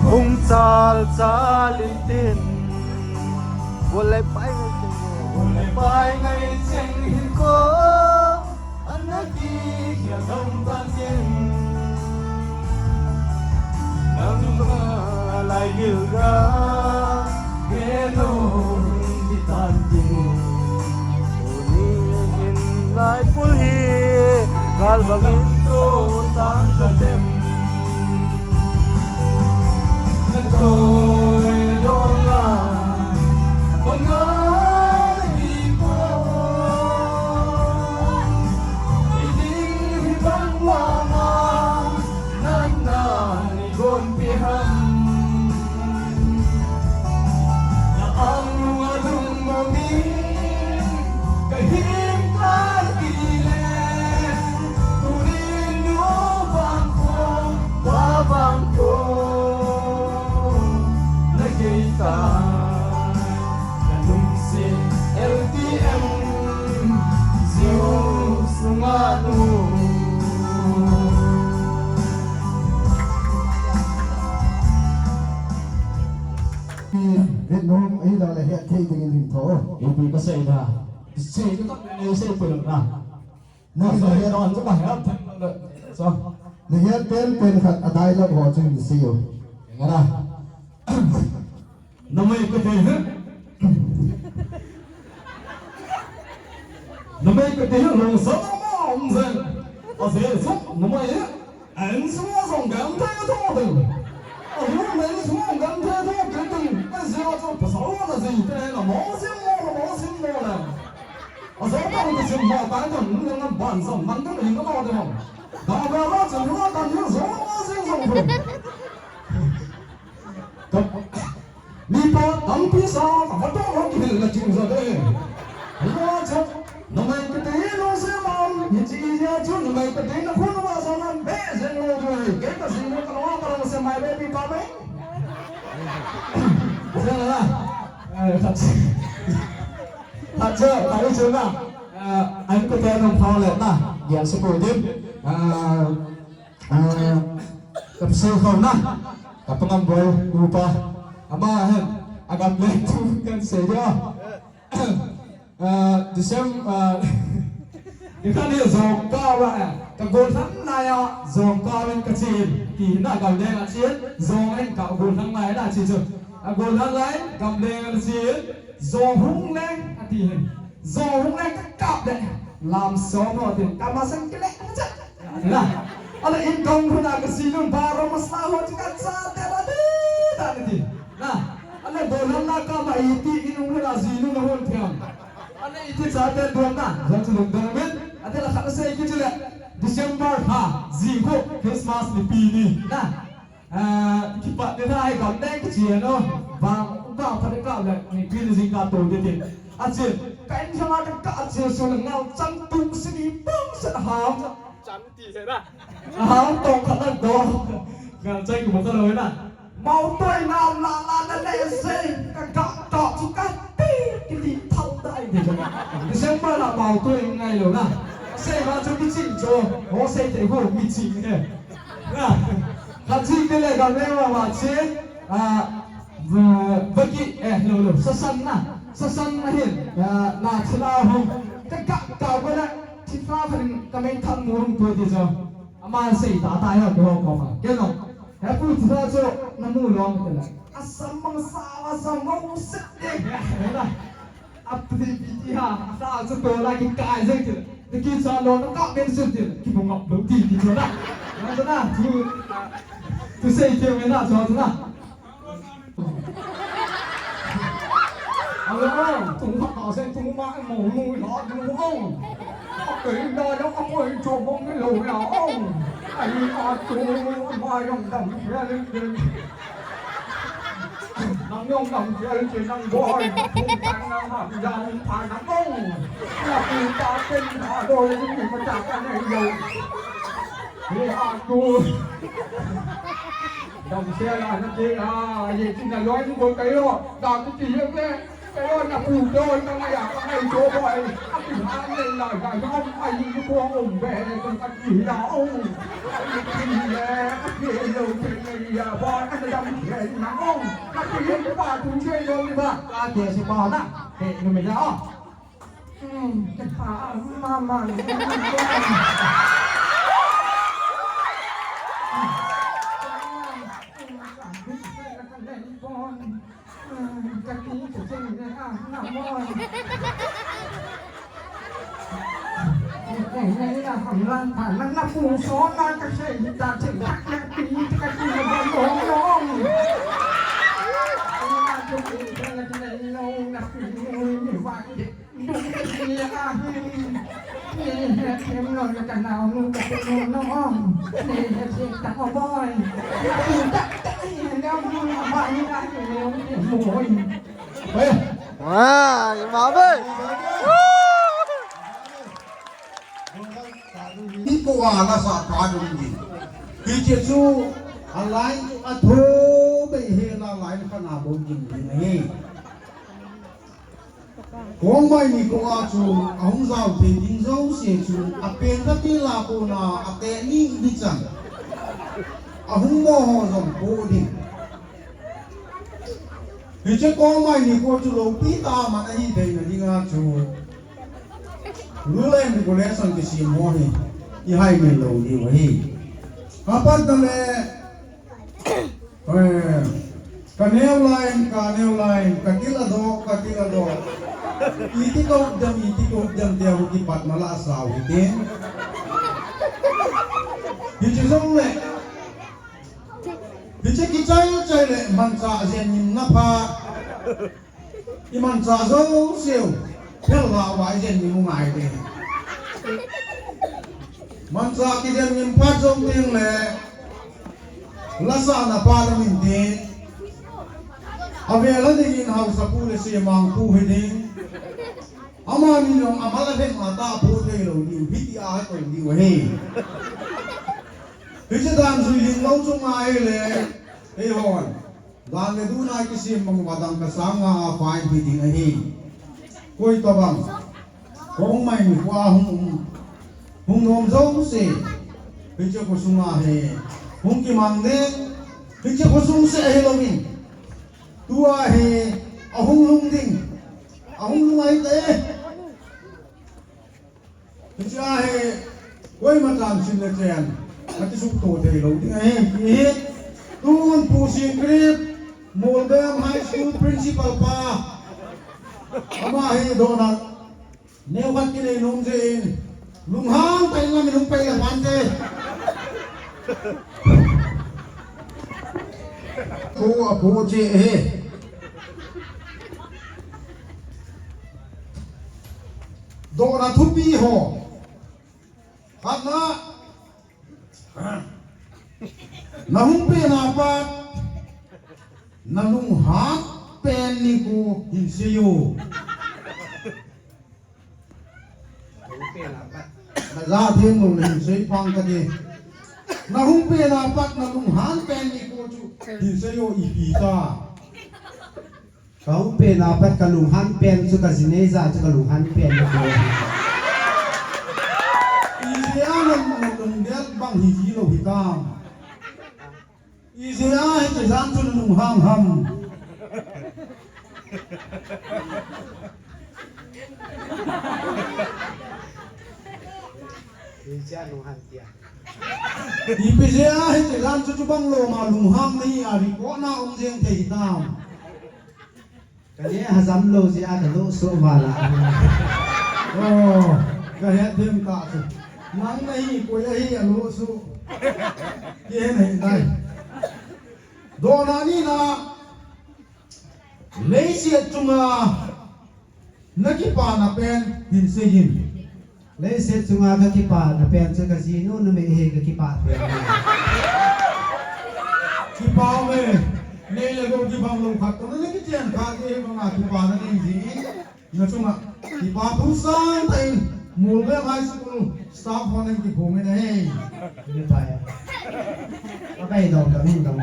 Hung chal chal in tin. Bol le pai ngai cheng. Bol le pai ngai cheng hin ko. Ana ki ya dam tan yen. Nang ma lai gil ga. He no hi tan yen. Tuni hin lai pul hi. Gal bangin to tan ka tem. Ahilou le het thei dingin hin tho. Ipi kasei da. Sei chu tak le sei pui lou na. Na so he don chu ba he thei lou le. So. Na het pen pen khat a dialogue ho chu hin sei o. Nga na. Numei kati hi. Numei kati hi lungset a um jeng. Ajeh chu numei hi insung a jong genthei tho ding. Alhun insung a genthei tho kit ding. Ajeh chu pasal hon aji te na mo sim mo, mo sim mo le. Ajeh chu kisim mo tai chu nung nang ban jong man ding in mo ding. Da ba la chu lo kan hi jo mo jing jong phu. Ka, mi pa tampi sa, ka va tong ho kihil na ching jo de. Lo cha, numei kati lungset a um, hiche jeh a chu numei kati na khun va sa na be jeng lou de. Kei ka jing lou ka lo ka lungset mai be pi pa mai. Jeng la. Eh, khat. Khat cha, khat cha na. Eh, an ko te nong pha le na. Yan su ko dim. Ah, Ah, ka pasal khom na, ka pangam boi, upa. Ama hin, agam le tu kan sei dia. Ah, December, ah, ikhan hi jong ka wa, eh, ka gollhang lai a, jong ka wen ka chen, ti na gam le a chen, jong hin ka gollhang lai na chi chu. A gollhang lai, gam le a chen, jong hung le, ati hin. Jong hung le ka kap le, lam som lo tin, ka masang kile, ka cha. Na, ala in dong huna ka sinun baro masa ho chu ka cha te la de da na ti. Na, ala do lam na ka ma iti in huna sinun na hon thiam. Ala iti cha te do na, jong chu lung dong men, ate la khat sei ki chu le. December ha, ji ko Christmas ni pi ni. Na, Ah, kipat ni na ai gam deng kichi no. Bang, bang pha de ka le, ni pi ni jing ka to de tin. Achi, ka in jama de ka achi so le ngal chang tu si ni bang sa ham. Chang ti se na. Ham tong khat na do. Ngal chang ku ma sa lo na. Mau toi na la la na le se. Ka ka to chu ka ti ki ti thau dai de. December la mau toi ngai lo na. Sei ma chu mi ching cho. Ho sei te ho mi ching he. Na, khat chi te le ka ve wa wa chi, ah, va, va ki, eh, lo, lo, sasan na, sasan na hin, ah, na thila hung, ka, ka, ka, wa na, thila khat in ka mei thang mu hung tu ti jo. Ama sei ta ta ya ko ko ma. Ke no, he pu thila jo, na mu lo ma te la. Asam mang sa, asam mang se de. Apti piti ha, asa asa tola ki kai jeng ti. Ti ki sa lo na ka ben su ti. Ki bung up lo ti ti so na. Na so na, tu, tu sei ke me na so na. Alo, tu ma ka se tu ma mo mo lo tu mo. Ke da lo ka ko cho bong lo ya. Ai a tu ma yong dam ya le. Nang yong nang jel chi nang boi, phung tang nang hap yang pha nang ong. Na pu ta ken ha doi ni ma ta ka nei yo. He a tu. Dam se la na te ha, ye chi na loi ni boi ka yo. Da ki chi ye ke. Kei na pu doi ka ngai a ka ngai cho boi. A pi ha le la ga ga ai ni ko um be ka ki la o. Ai ki le a ki lo ke ni ya boi a da mi ke na o. Ka ki le pa tu che lo ni ba. Ka ke si pa na. Ke ni me ya o. Hmm, ke pa ma ma. Oi. Wow, you love it. Ipo a na sa pa dum ni. Hiche chu a line a tho bei he na line khat na bou ding ni. Kong mai ni ko a chu a hung jao thei ding jouse chu a pen ta ti la ko na a te ni ni chan. A hung mo ho jong ko ding. Hiche Kongmai nikho chu loupi tah a man ahi theina dinga chu rural and regulation kisem ho hi ihai men lou diu ahi. Apat na le, eh, ka neo line, ka neo line, ka til adoh, ka til adoh. Iti kou dem, iti kou dem tia hu kipat mala asao hite. Hiche jong le, hiche kichai chai le manchah jen ngim na pha. I manchah jouse u phel la uva i jen ngim u ngai te. Manchah kijen ngim phat jong teng le, lasahna pa lam in te. Avel a ding in haosapu le semangpu hi ding. Amani jong amal a lheng a tahpu thei lou diu, hiti a ha tou diu ahi. Hiche dan jui ding lou chunga ahile, eihon dan le dun a kisem bang uva dangka sang nga a fine hi ding ahi. Koi tabang Kongmai nikho a hung um, hung nom jouse, hiche kho sunga hi hung kimang ding, hiche kho sung seh ahi louvin, tua hi ahung lhung ding, ahung lhung ahi te. Hiche a hi koima chanchin le chen akisukto thei lou ding ahi, ti hi. Tun Pu Singkrip, Molbem High School Principal pa, ama hi dohna neokhat kinei nom jeh in, lunghang tah in lam in hung pai le phante. Ko apo che ahi. Dohna thupi ho. Khatna, na hung pen a pat, na lunghang pen nikho hin sei o. Na ja them lou na hin sei pang kate. Na hung pen a pat, na lunghang pen nikho chu hin sei o, ipi ta. Ka hung pen a pat ka lunghang pen chu ka ji nei ja chu ka lunghang pen nikho. Ijeh a na, na lunggel bang hi ji lou hitam. Ijeh a hiche jan chu na lunghang ham. Ijeh a lunghang tia. Ipi jeh a hiche jan chu chubang lom a lunghang nahi a record na um jeng thei hitam. Ka neh a jam lou jeh a ka lohsuh val a. Oh, ka het them tah chu. Nang nahi koi ahi a lohsuh. Kihe nahi tai. Dohna nina, leiset chunga na kipana pen hin sei in. Leiset chunga ka kipana pen chu ka jinu numei hi ka kipah pen. Kipah me, nei le gou kibang lou khat toh na kichen kha ke banga kipana nei ji. Na chunga kipa thu sang tah in Molbem High School staff hon nei kiphong in ahi. Ni pa ya. Ka kai dong ka min dong.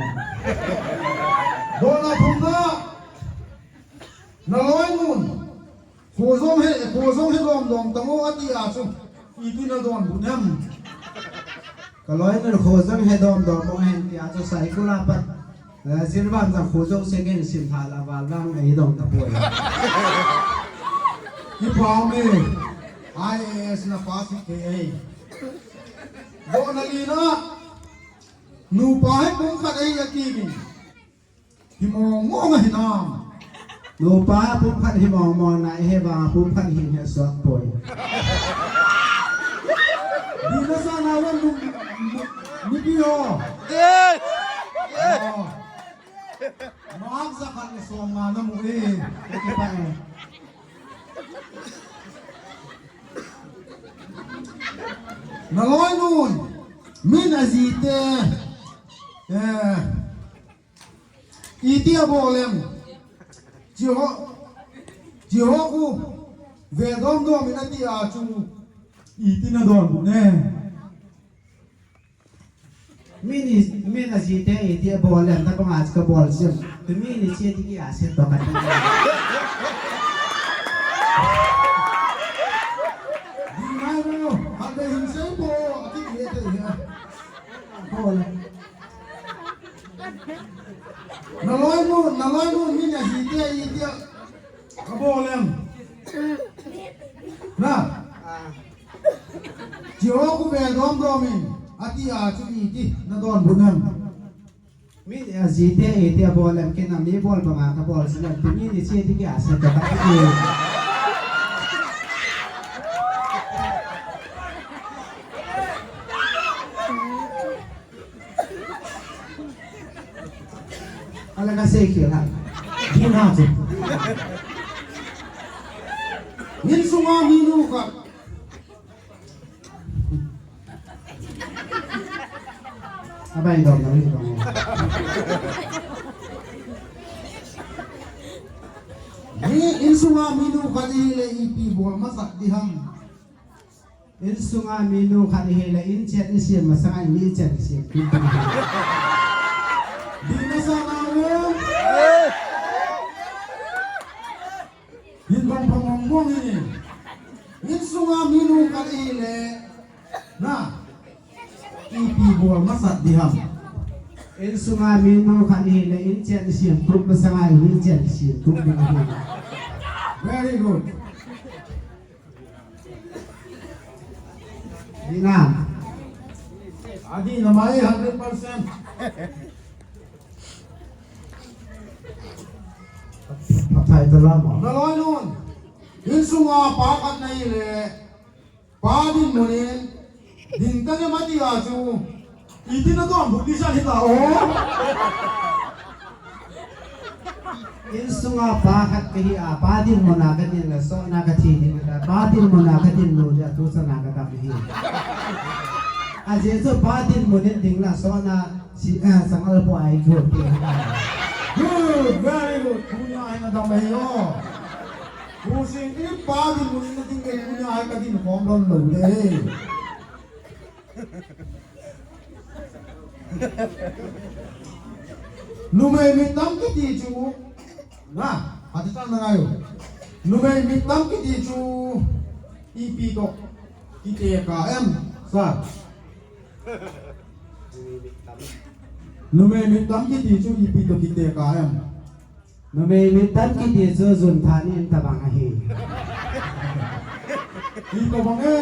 Dohna thumna. Na loinun, kho jong he, kho jong he dom dom tang o ati a chu, iti na donbut em? Ka loinun kho jong he dom dom o hen ti a chu, Saikul a pat, eh, Jiribam jong kho jong se ngen sim tha la val vang ei dong tapoi. Kipah me, I A S na pass kit thei e. Dohna lina, nupa hi pumkhat ahi a kimin. Hi mong mong ahi nam. Nupa pumkhat hi mong mong na, hi vang pumkhat hi he suak poi. Di na sa na wan nu, nu, nupi ho. Eh! Eh! Oh. Mark jakhat le som nga na mu e. Kipa e. Na loinun. Min aji te. Eh. Iti abol em? Chiho, chiho khu ve dom dom in ati a chu iti na donbut em? Min i, min aji te iti abol em, tabang a chu ka bol sem. Tu min i che ti ki a se to ka ti. Di mai mo, ha de hin sei po, ati ki e te ya. Bol. Na loi Naloinu min ajite iti abol em? Na. Chiho khu ve domdom in ati a chu iti nadonbut em? Min ajite iti abol em? Kei na mi bol banga kabol sina, tuni ni che ti kei a se to ka ti. Ala ka sei kila. Dina chu. Insunga minu khat. Abai dong, abai dong. Ni insunga minu khat ahile ipi bol masat diham? Insunga minu khat ahile, in chet isem masanga, in chet isem. Dina sa na mo. Hin bang phamong mong hi. Insunga minu khat ahile, na, ipi bol masat diham? Insunga minu khat ahile, in chet isem tup masanga, in chet isem tup ding ahi. Very good. Dina. Adi na mai hundred percent. Athai ta la ma. Naloinun. Insunga pa khat nahile. Pa dinmun in. Ding tang e mati a chu. Iti nadonbut ding san hita o. Insunga pa khat kahi a, pa dinmun a kadin le, sohna kathi ding le, pa dinmun a kadin lou le, tuchan a kadam hi. Ajeh chu pa dinmun in ding le, sohna si, eh, sangal po ai ko ti. Good, very good. Tunia hi nadam ahi o. Pu Singkip pa dinmun in nading le, tunia hi kadin khom lou lou le. Numei mittam kiti chu, na, ati tan na ngai u. Numei mittam kiti chu ipi toh kitekah em, sir? Numei mittam kiti chu ipi toh kitekah em? Numei mittam kiti chu juntha nin tabang ahi. Ito bang e.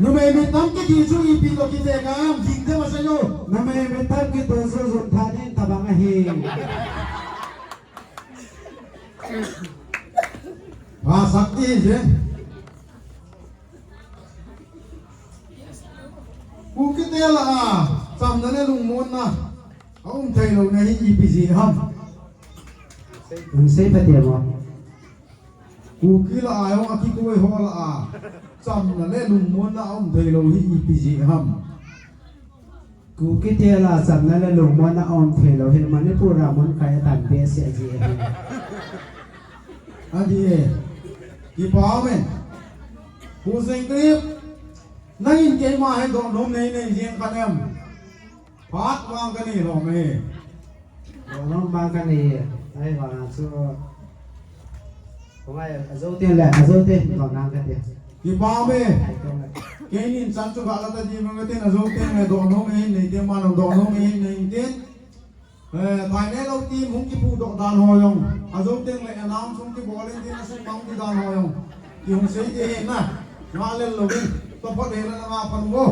Numei mittam kiti chu ipi toh kitekah em, jing te ma sei o. Numei mittam kiti chu juntha nin tabang ahi. Pha sak ti je. Kukite lah a chamna le lungmonna aum thei louna hi ipi jeh ham? Hung sei pha te mo. Kuki lah a jong akikoi ho lah a chamna le lungmonna aum thei lou hi ipi jeh ham? Kukite lah a chamna le lungmonna aum thei lou hi Manipur a mun kai atan behseh jeh ahi. Adi e. Kipa ume. Pu Singkip. Nangin keima hi dohnom nei nei jeng khat em? Phat vang kanei lhom e. Dohnom vang kanei e. Ahivang a chu. Kong ai, ajou teng le, ajou teng, dohnom kate. Kipa ume. Ai teng le. Keinin chan chu kala ta di mang kate, ajou teng le, dohnom e hin nei teng, ma nang dohnom e hin nei teng. Eh, Thainei lou team hung kipudoh dan ho jong. Ajou teng le announce hung kibol in tin asung mang ti dan ho jong. Ti hung sei ti hi na. Nga lel lou in. Support he la nga pan vo.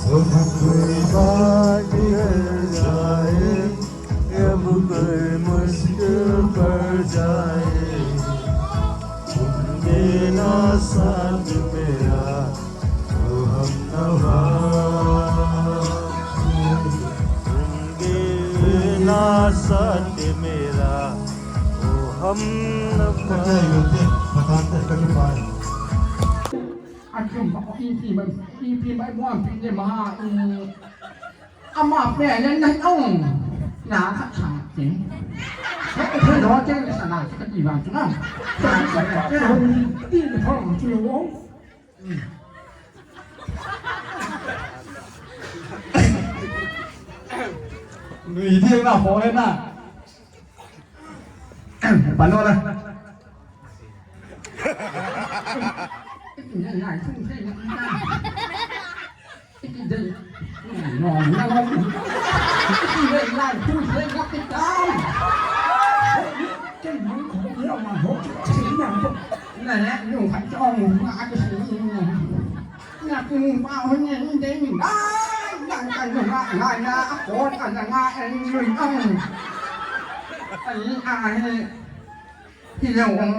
अब कोई बात बिगड़ जाए, अब कोई मुश्किल पड़ जाए, तुम देना साथ मेरा, ओ हमनवा। तुम देना साथ मेरा, ओ हमनवा। Achu ba ko ipi mai, ipi mai mo an pi le ma, i, ama pe le na ong. Na ka cha te. Ko ko lo te sa na ka ti ba chu na. Sa sa te. Ti le ho chu lo. Nui ti na ho le na. Pano na. Hi lou ong.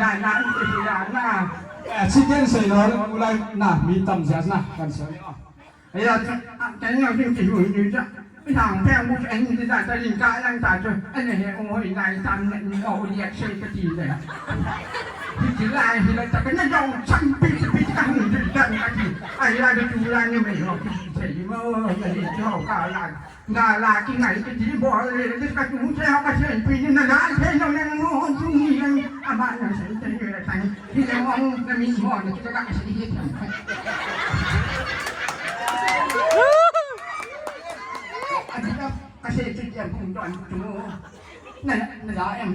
na, na, na, na. Eh, chicken sei lo, ulai na, mi tam jia na, kan sei. Aya, ta, ta, ta, na, tin, tin, tin, tin, ta. Thang phe mu en ti ta, ta, ling ka lang ta chu. Ane he, o, hoi, lai tam, ne, ni, o, liak sei ka ti le. Ti, ti, lai, hi, lai, ta, ka, na, dong, chang, pi, pi, pi, ka, hung, ti, ta, ka, ti. Ai, lai, tu, lai, ni, me, ho, ti, ti, sei, mo, na, ni, ti, ho, ka, lai. Nga la ki ngai ki ji bo le, le ka tu che ha ka che pi ni na la che no le ngo tu ni le. Ama na che te ni le tai. Ni le mo na mi mo na ki ka che ni. A ji ka ka che tu je phung don tu. Na na la em.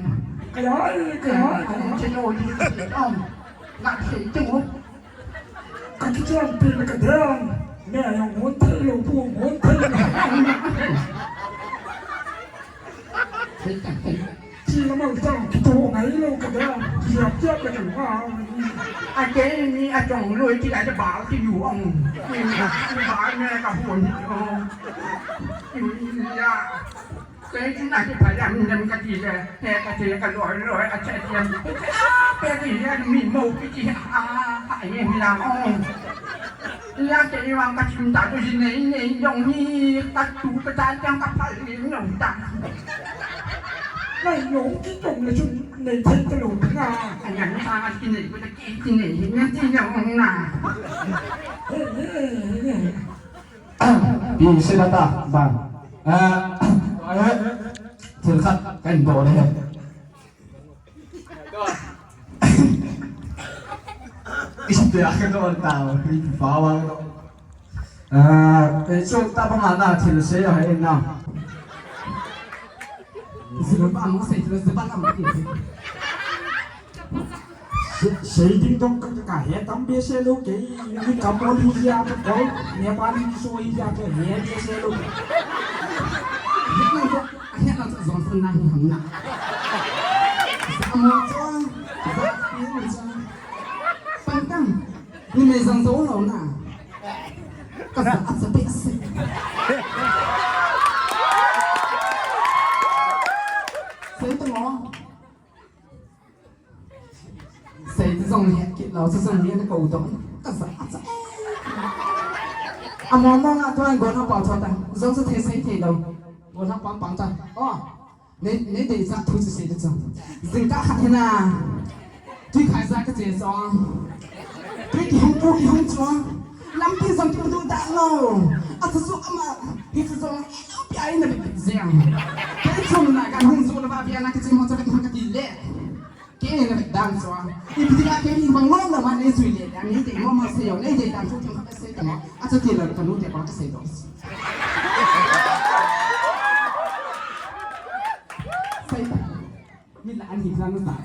Ka ya ka ya. Ko che no ji om. Na che tu. Ka kichon pin ka dang. Ne yang hon thei lou pu hon thei lou. Chi la mal chang kito ngai lou ka dang. Chi ap chap ka dang ha. A ke ni a chong lui chi la ba ti yu ong. Ni ba ne ka hon. Ni ya. Kei chu na ki pha jam jam ka ti le, he ka ti ka loi loi a che tiam. Pe ki ya mi mo ki ti a, a ye mi la ong. Ya ke wa ka chim ta tu ji nei nei yong ni ka tu ka ta jam ka pha li no ta. Nei no ki tong le chu nei thei ta lo nga. A ya ni ta ki nei ku ta ki ki nei ni ti yong na. He he he. Pi sila ta, ban. Ah, eh, thil khat kan bol le. Isi te a kan bol ta, pi pa wa. Ah, eh, so ta pa ma na thil se ya hai na. Sila pa mo se, sila pa mo se. Sei ding dong ka, ka he tam behseh lou, kei English ka bol hi jeh a ka bol, Nepali ni so hi jeh a ka he behseh lou. Hetna chu, hetna chu jong san na hi hang na. Sa mo chu, sa ni chu. Pantang, ni me jong jo lou na. Ka sa, a sa behseh. Sei tu mo. Sei ti jong het kit lou, chu jong ni na ko dong. Ka sa, a sa. A mo mo nga tuan gon ha pau tho ta. Jong sa thei sei thei lou. Gon ha pang pang ta. O. Nei, nei dei sa thu chu sei ta chu. Jingkah khat hi na. Tui khai sa ka che chu. Tui kihung pu kihung chu. Lampi jong kimu da lou. A chu chu ama. Hi chu jong. Lampi ai na bit bit jeng. Kei chung na kan hung zu na ba bia na ka che mo chu ka ti le. Kei na dan chu, ipi dinga kei ni bang lom la ma nei jui le, dan nei dei mo ma sei yo, nei dei dan chu thim kha ka sei ta mo, a cha ti la ka nu te pa ka sei do. Sei ta, mi la an hi plan ta.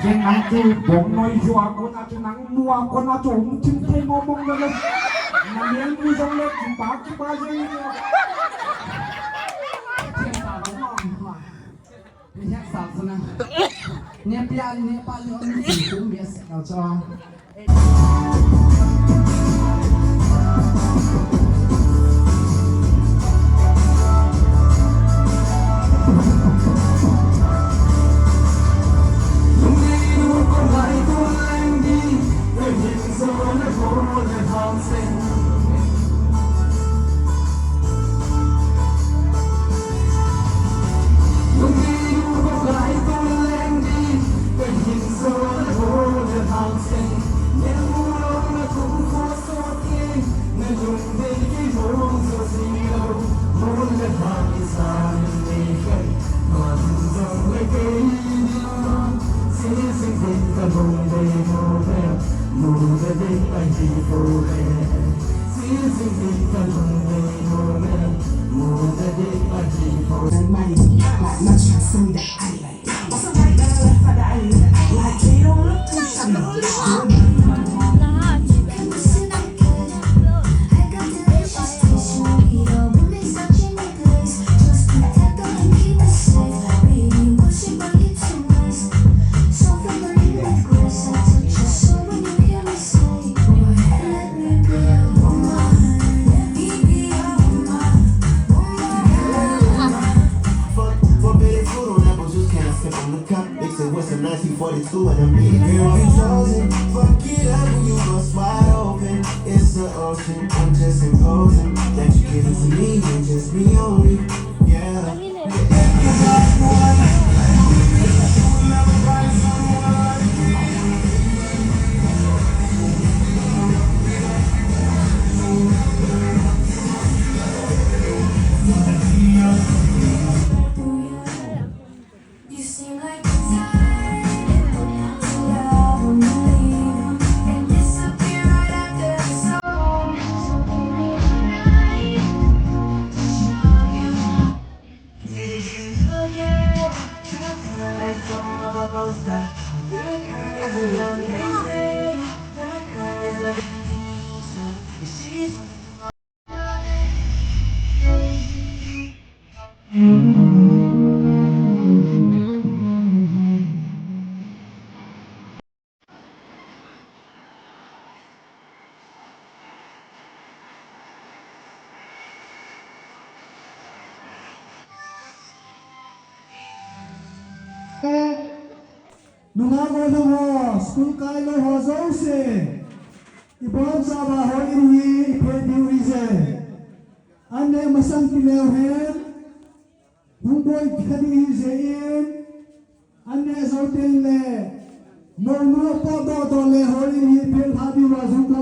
Ken ang chu bong noi ju a kon a chu nang mu a kon a chu um thim thei mo mong le le. Na mian mu jong le thim pa ki pa jeng ni. Thim ta lo mo. Ni hek sa sana. Nepia, Nepal ni hon ni kum bia sa kau cho. Forbidden fruit on apple juice, can I sip on the cup? Mix it with some nineteen forty-two and I'm eating. Girl, you chosen. Fuck it up when you bust wide open. It's the ocean. I'm just imposing that you give it to me and just me only. Yeah. Nungah golhang ho, school kailou ho jouse, ibonchauva houin hi iphet diu ahije. An neh masang tileu hen, hung boi kha ding ahijeh in, an neh jou tengle, mounu apotdoh doh le houin hi iphet lha diuva jong ka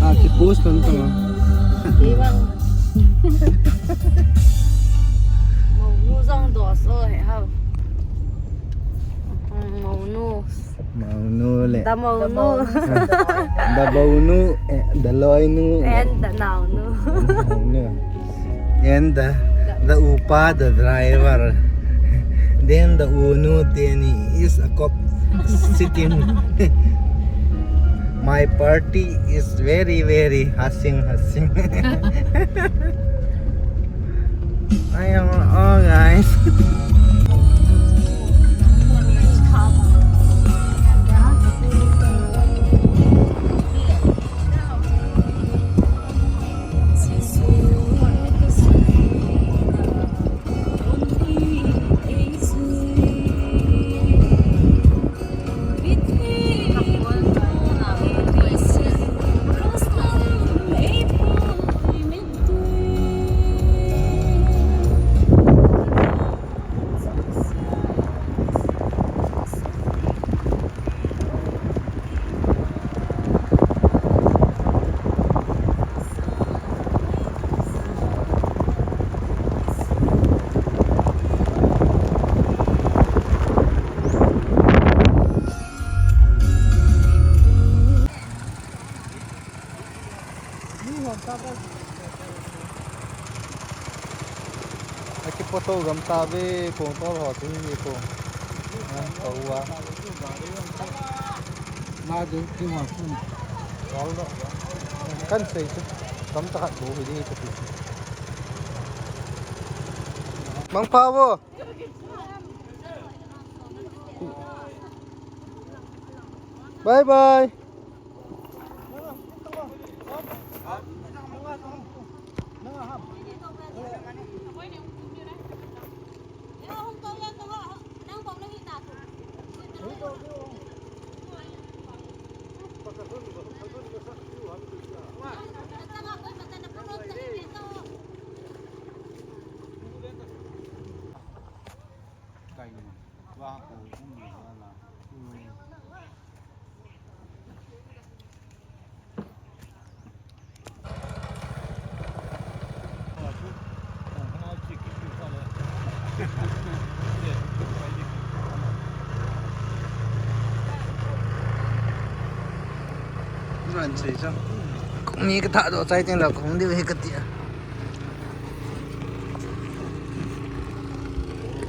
Ah, ki post lang to. Iwang. Monu jong do so he hao. Monu. Monu le. Da Monu. Da Monu, eh, da Loinu. And da Naonu. Naonu. And the, the Upa, the driver. Then the Unu, then he is a cop sitting. My party is very, very hasing, hasing. I am all guys. Akipoto gam tave, kong tol ho chu ni kong. An to wa. Na de ki ho chu. Wal do. Kan sei chu. Kam ta khat bo hi de ka ti. Mangpha vo. Bye bye. Ran sei sa. Kong ni ka tha do chai teng la kong diu hi ka ti a.